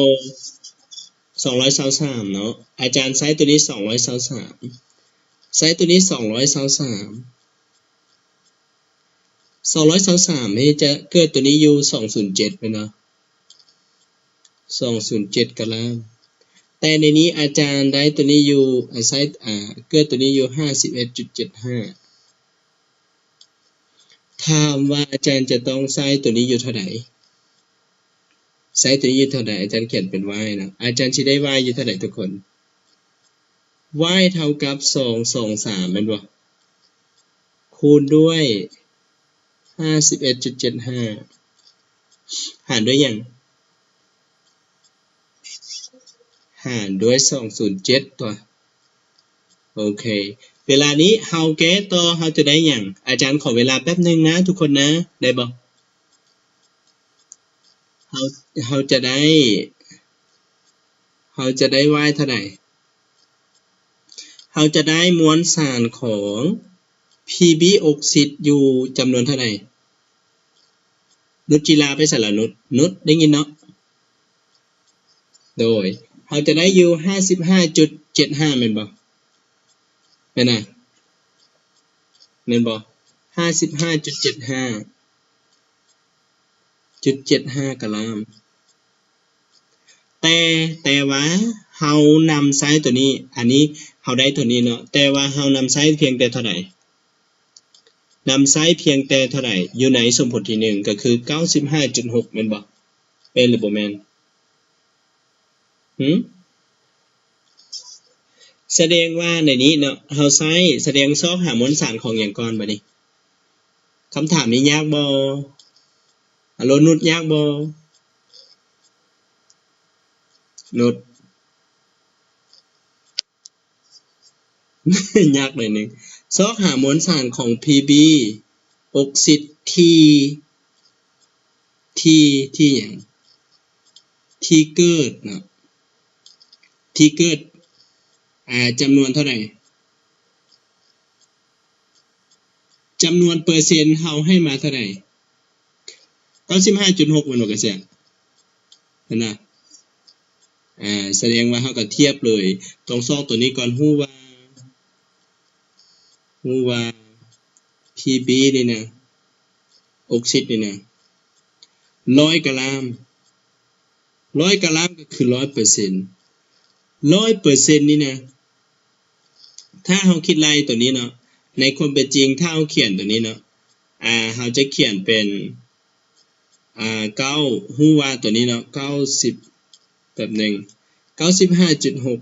ສອງຮ້ອຍຊາວສາມເນາະ ອາຈານໃຊ້ຕົວນີ້ສອງຮ້ອຍຊາວສາມ ໃຊ້ຕົວນີ້ສອງຮ້ອຍຊາວສາມ ສອງຮ້ອຍຊາວສາມນີ້ຈະເກີດຕົວນີ້ຢູ່ສອງສູນເຈັດແມ່ນບໍ່? ສອງສູນເຈັດກະລາມ ແຕ່ໃນນີ້ອາຈານໄດ້ຕົວນີ້ຢູ່ ອາ ໃຊ້ ອາ ເກີດຕົວນີ້ຢູ່ຫ້າສິບເອັດຈຸດເຈັດຫ້າ ຖາມວ່າອາຈານຈະຕ້ອງໃຊ້ຕົວນີ້ຢູ່ເທົ່າໃດ? ໃຊ້ຕົວນີ້ຢູ່ເທົ່າໃດ? ອາຈານຂຽນເປັນ y ເນາະ ອາຈານຊິໄດ້ y ຢູ່ເທົ່າໃດທຸກຄົນ? Y ເທົ່າກັບສອງສອງສາມແມ່ນບໍ່? ຄູນດ້ວຍຫ້າສິບເອັດຈຸດເຈັດຫ້າ ຫານດ້ວຍຫຍັງ? ຫານດ້ວຍສອງສູນເຈັດຕົວະ ໂອເຄ ເວລານີ້ເຮົາແກ້ຕໍ່ ເຮົາຈະໄດ້ຫຍັງ? ອາຈານຂໍເວລາແປັບໜຶ່ງນະທຸກຄົນນະ ໄດ້ບໍ່? ເຮົາ ເຮົາຈະໄດ້ ເຮົາຈະໄດ້ y ເທົ່າໃດ? ເຮົາຈະໄດ້ມວນສານຂອງພີບີອົກຊິດຢູ່ຈຳນວນເທົ່າໃດ? ນຸດຈີລາໄປໃສລະນຸດ? ນຸດ ໄດ້ຍິນເນາະ? ໂດຍ ເຮົາຈະໄດ້ຢູ່ຫ້າສິບຫ້າຈຸດເຈັດຫ້າແມ່ນບໍ່? ແມ່ນນະ? ແມ່ນບໍ່? ຫ້າສິບຫ້າຈຸດເຈັດຫ້າ ຈຸດເຈັດຫ້າກະລາມ ແຕ່ ແຕ່ວ່າເຮົານຳໃຊ້ຕົວນີ້ ອັນນີ້ເຮົາໄດ້ຕົວນີ້ເນາະ ແຕ່ວ່າເຮົານຳໃຊ້ພຽງແຕ່ເທົ່າໃດ? ນຳໃຊ້ພຽງແຕ່ເທົ່າໃດ? ຢູ່ໃນສົມຜົນທີໜຶ່ງ ກໍຄືເກົ້າສິບຫ້າຈຸດຫົກແມ່ນບໍ່? ແມ່ນຫຼືບໍ່ແມ່ນ? ຫື? ສະແດງວ່າໃນນີ້ເນາະ ເຮົາໃຊ້ ສະແດງຊອກຫາມວນສານຂອງຫຍັງກ່ອນບາດນີ້? ຄຳຖາມນີ້ຍາກບໍ່? ອາໂລ ນຸດ ຍາກບໍ່? ນຸດ ຍາກໜ້ອຍໜຶ່ງ ຊອກຫາມວນສານຂອງພີບີອົກຊິດທີ່ ທີ່ ທີ່ຫຍັງ? ທີ່ເກີດເນາະ ທີ່ເກີດ ອາ ຈຳນວນເທົ່າໃດ? ຈຳນວນເປີເຊັນເຮົາໃຫ້ມາເທົ່າໃດ? ເກົ້າສິບຫ້າຈຸດຫົກແມ່ນບໍ່ກະເສຍ? ຫັ້ນນະ ອາ ສະແດງວ່າເຮົາກະທຽບເລີຍ ຕ້ອງຊອກໂຕນີ້ກ່ອນ ຮູ້ວ່າ ຮູ້ວ່າພີບີນີ້ນະ ອົກຊິດນີ້ນະ ຮ້ອຍກະລາມ ຮ້ອຍກະລາມກະຄືຮ້ອຍເປີເຊັນ ຮ້ອຍເປີເຊັນນີ້ນະ ຖ້າເຮົາຄິດໄລ່ໂຕນີ້ເນາະ ໃນຄວາມເປັນຈິງ ຖ້າເຮົາຂຽນໂຕນີ້ເນາະ ອາ ເຮົາຈະຂຽນເປັນ ອາ ເກົ້າ ຮູ້ວ່າໂຕນີ້ເນາະ ເກົ້າສິບ ແປັບໜຶ່ງ ເກົ້າສິບຫ້າຈຸດຫົກ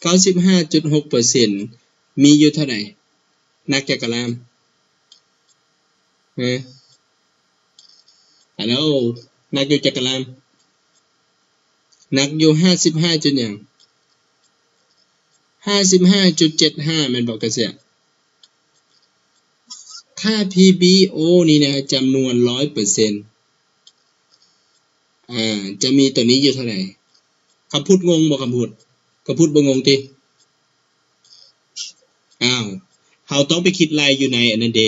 ເກົ້າສິບຫ້າຈຸດຫົກເປີເຊັນ ມີຢູ່ເທົ່າໃດ? ໜັກຈັກກະລາມ? ຮະ? ຮາໂລ ໜັກຢູ່ຈັກກະລາມ? ໜັກຢູ່ຫ້າສິບຫ້າຈຸດຫຍັງ? ຫ້າສິບຫ້າຈຸດເຈັດຫ້າ ແມ່ນບໍ່ກະເສຍ? ຄ່າ ພີບີໂອ ນີ້ນະ ຈຳນວນຮ້ອຍເປີເຊັນ ອາ ຈະມີໂຕນີ້ຢູ່ເທົ່າໃດ? ຄຳພຸດງົງບໍ່? ຄຳພຸດ ຄຳພຸດບໍ່ງົງຕິ? ອ້າວ ເຮົາຕ້ອງໄປຄິດໄລ່ຢູ່ໃນອັນນັ້ນເດ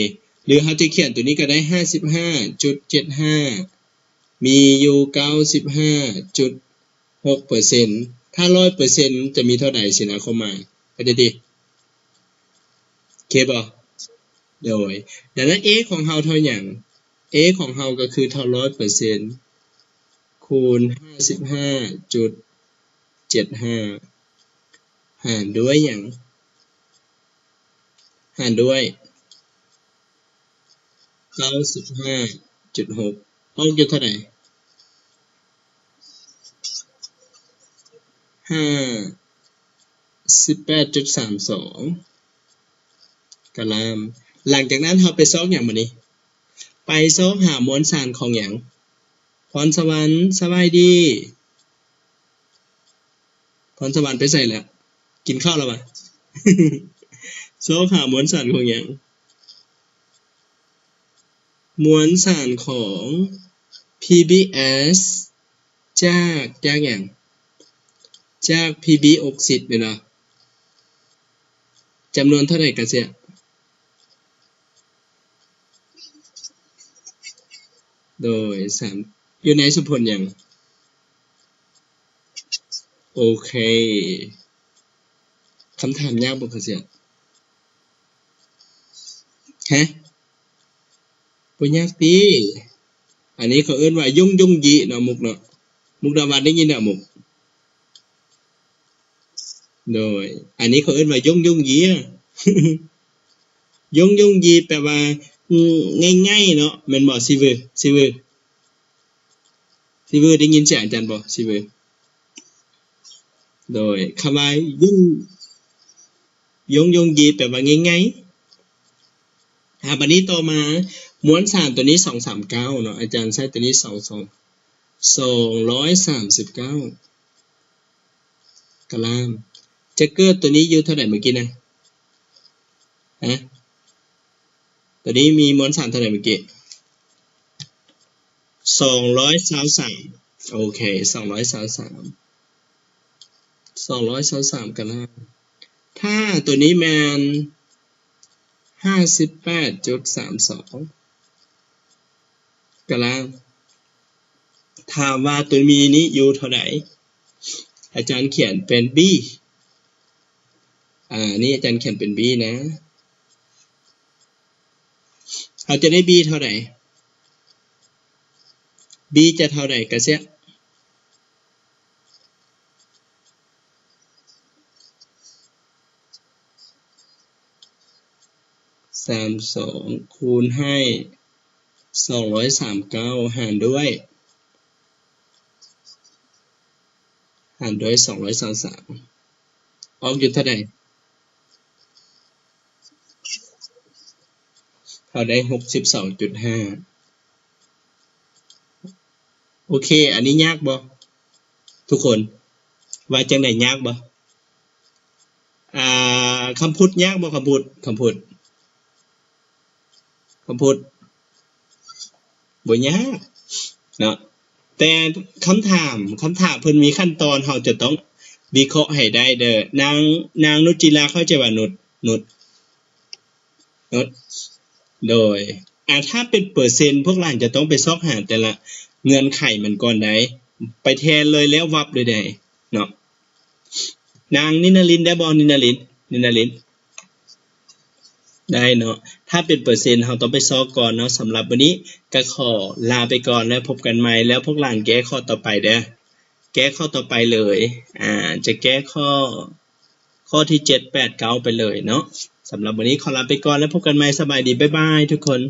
ຫຼືເຮົາຈະຂຽນໂຕນີ້ກະໄດ້ ຫ້າສິບຫ້າຈຸດເຈັດຫ້າ ມີຢູ່ເກົ້າສິບຫ້າຈຸດຫົກເປີເຊັນ ຖ້າຮ້ອຍເປີເຊັນຈະມີເທົ່າໃດຊີ້ນະ ຄວາມໝາຍ ເຂົ້າໃຈຕິ? ໂອເຄບໍ່? ໂດຍ ດັ່ງນັ້ນ A ຂອງເຮົາເທົ່າຫຍັງ? A ຂອງເຮົາກະຄືເທົ່າຮ້ອຍເປີເຊັນ ຄູນຫ້າສິບຫ້າຈຸດເຈັດຫ້າ ຫານດ້ວຍຫຍັງ? ຫານດ້ວຍ ເກົ້າສິບຫ້າຈຸດຫົກ ອອກຢູ່ເທົ່າໃດ? ຫ້າສິບແປດຈຸດສາມສອງ ກະລາມ. ຫຼັງຈາກນັ້ນເຮົາໄປຊອກຫຍັງບາດນີ້? ໄປຊອກຫາມວນສານຂອງຫຍັງ? ພອນສະຫວັນ ສະບາຍດີ. ພອນສະຫວັນໄປໃສແລ້ວ? ກິນເຂົ້າແລ້ວຫວາ? ຊອກຫາມວນສານຂອງຫຍັງ? ມວນສານຂອງ ພີບີເອສ ຈາກ ຈາກຫຍັງ? ຈາກ ພີບີ ອອກຊິດແມ່ນບໍ່? ຈຳນວນເທົ່າໃດກະເສຍ? ໂດຍ ສາມ ຢູ່ໃນສົມຜົນຫຍັງ? ໂອເຄ ຄຳຖາມຍາກບໍ່ກະເສຍ? ຮະ? ບໍ່ຍາກຕິ. ອັນນີ້ເຂົາເອີ້ນວ່າຍົງຍົງຢີເນາະ ມຸກເນາະ. ມຸກດາວັນໄດ້ຍິນແລ້ວ ມຸກ? ໂດຍ ອັນນີ້ເຂົາເອີ້ນວ່າຍົງຍົງຢີ. ຍົງຍົງຢີແປວ່າ ງ່າຍໆເນາະ ແມ່ນບໍ່? ຊີວື ຊີວື ຊີວື ໄດ້ຍິນສຽງອາຈານບໍ່? ຊີວື ໂດຍ ຄຳວ່າຍົງ ຍົງຍົງຢີແປວ່າງ່າຍໆ. ອາ ບາດນີ້ຕໍ່ມາ ມວນສານໂຕນີ້ ສອງສາມເກົ້າເນາະ ອາຈານໃຊ້ໂຕນີ້ ສອງ ສອງ ສອງຮ້ອຍສາມສິບເກົ້າ ກະລາມ. ຈະເກີດໂຕນີ້ຢູ່ເທົ່າໃດມື້ກີ້ນະ? ຮະ? ໂຕນີ້ມີມວນສານເທົ່າໃດມື້ກີ້? ສອງຮ້ອຍຊາວສາມ ໂອເຄ ສອງຮ້ອຍຊາວສາມ ສອງຮ້ອຍຊາວສາມ ກະລາມ. ຖ້າໂຕນີ້ແມ່ນ ຫ້າສິບແປດຈຸດສາມສອງ ກະລາມ. ຖາມວ່າໂຕມີນີ້ຢູ່ເທົ່າໃດ? ອາຈານຂຽນເປັນບີ ອາ ນີ້ອາຈານຂຽນເປັນບີນະ. ເຮົາຈະໄດ້ບີເທົ່າໃດ? ບີຈະເທົ່າໃດກະເສຍ? ສາມສອງ ຄູນໃຫ້ ສອງຮ້ອຍສາມເກົ້າ ຫານດ້ວຍ ຫານດ້ວຍ ສອງຮ້ອຍຊາວສາມ ອອກຢູ່ເທົ່າໃດ? ເຮົາໄດ້ ຫົກສິບສອງຈຸດຫ້າ. ໂອເຄ ອັນນີ້ຍາກບໍ່ທຸກຄົນ? ວ່າຈັ່ງໃດ ຍາກບໍ່? ອ່າ ຄຳພຸດຍາກບໍ່? ຄຳພຸດ ຄຳພຸດ ຄຳພຸດ ບໍ່ຍາກເນາະ. ແຕ່ຄຳຖາມ ຄຳຖາມເພິ່ນມີຂັ້ນຕອນ ເຮົາຈະຕ້ອງວິເຄາະໃຫ້ໄດ້ເດີ. ນາງ ນາງນຸດຈິລາເຂົ້າໃຈວ່າ ນຸດ ນຸດ ນຸດ ໂດຍ ອາ ຖ້າເປັນເປີເຊັນ ພວກຫຼານຈະຕ້ອງໄປຊອກຫາແຕ່ລະເງື່ອນໄຂມັນກ່ອນໃດ ໄປແທນເລີຍແລ້ວວັບເລີຍໃດເນາະ. ນາງນິນນາລິນໄດ້ບໍ່? ນິນນາລິນ ນິນນາລິນ ໄດ້ເນາະ. ຖ້າເປັນເປີເຊັນ ເຮົາຕ້ອງໄປຊອກກ່ອນເນາະ. ສຳລັບມື້ນີ້ກະຂໍລາໄປກ່ອນ ແລ້ວພົບກັນໃໝ່ ແລ້ວພວກຫຼານແກ້ຂໍ້ຕໍ່ໄປເດີ ແກ້ຂໍ້ຕໍ່ໄປເລີຍ. ອາ ຈະແກ້ຂໍ້ ຂໍ້ທີເຈັດ ແປດ ເກົ້າ ໄປເລີຍເນາະ. ສຳລັບມື້ນີ້ຂໍລາໄປກ່ອນ ແລ້ວພົບກັນໃໝ່. ສະບາຍດີ ບາຍບາຍທຸກຄົນ.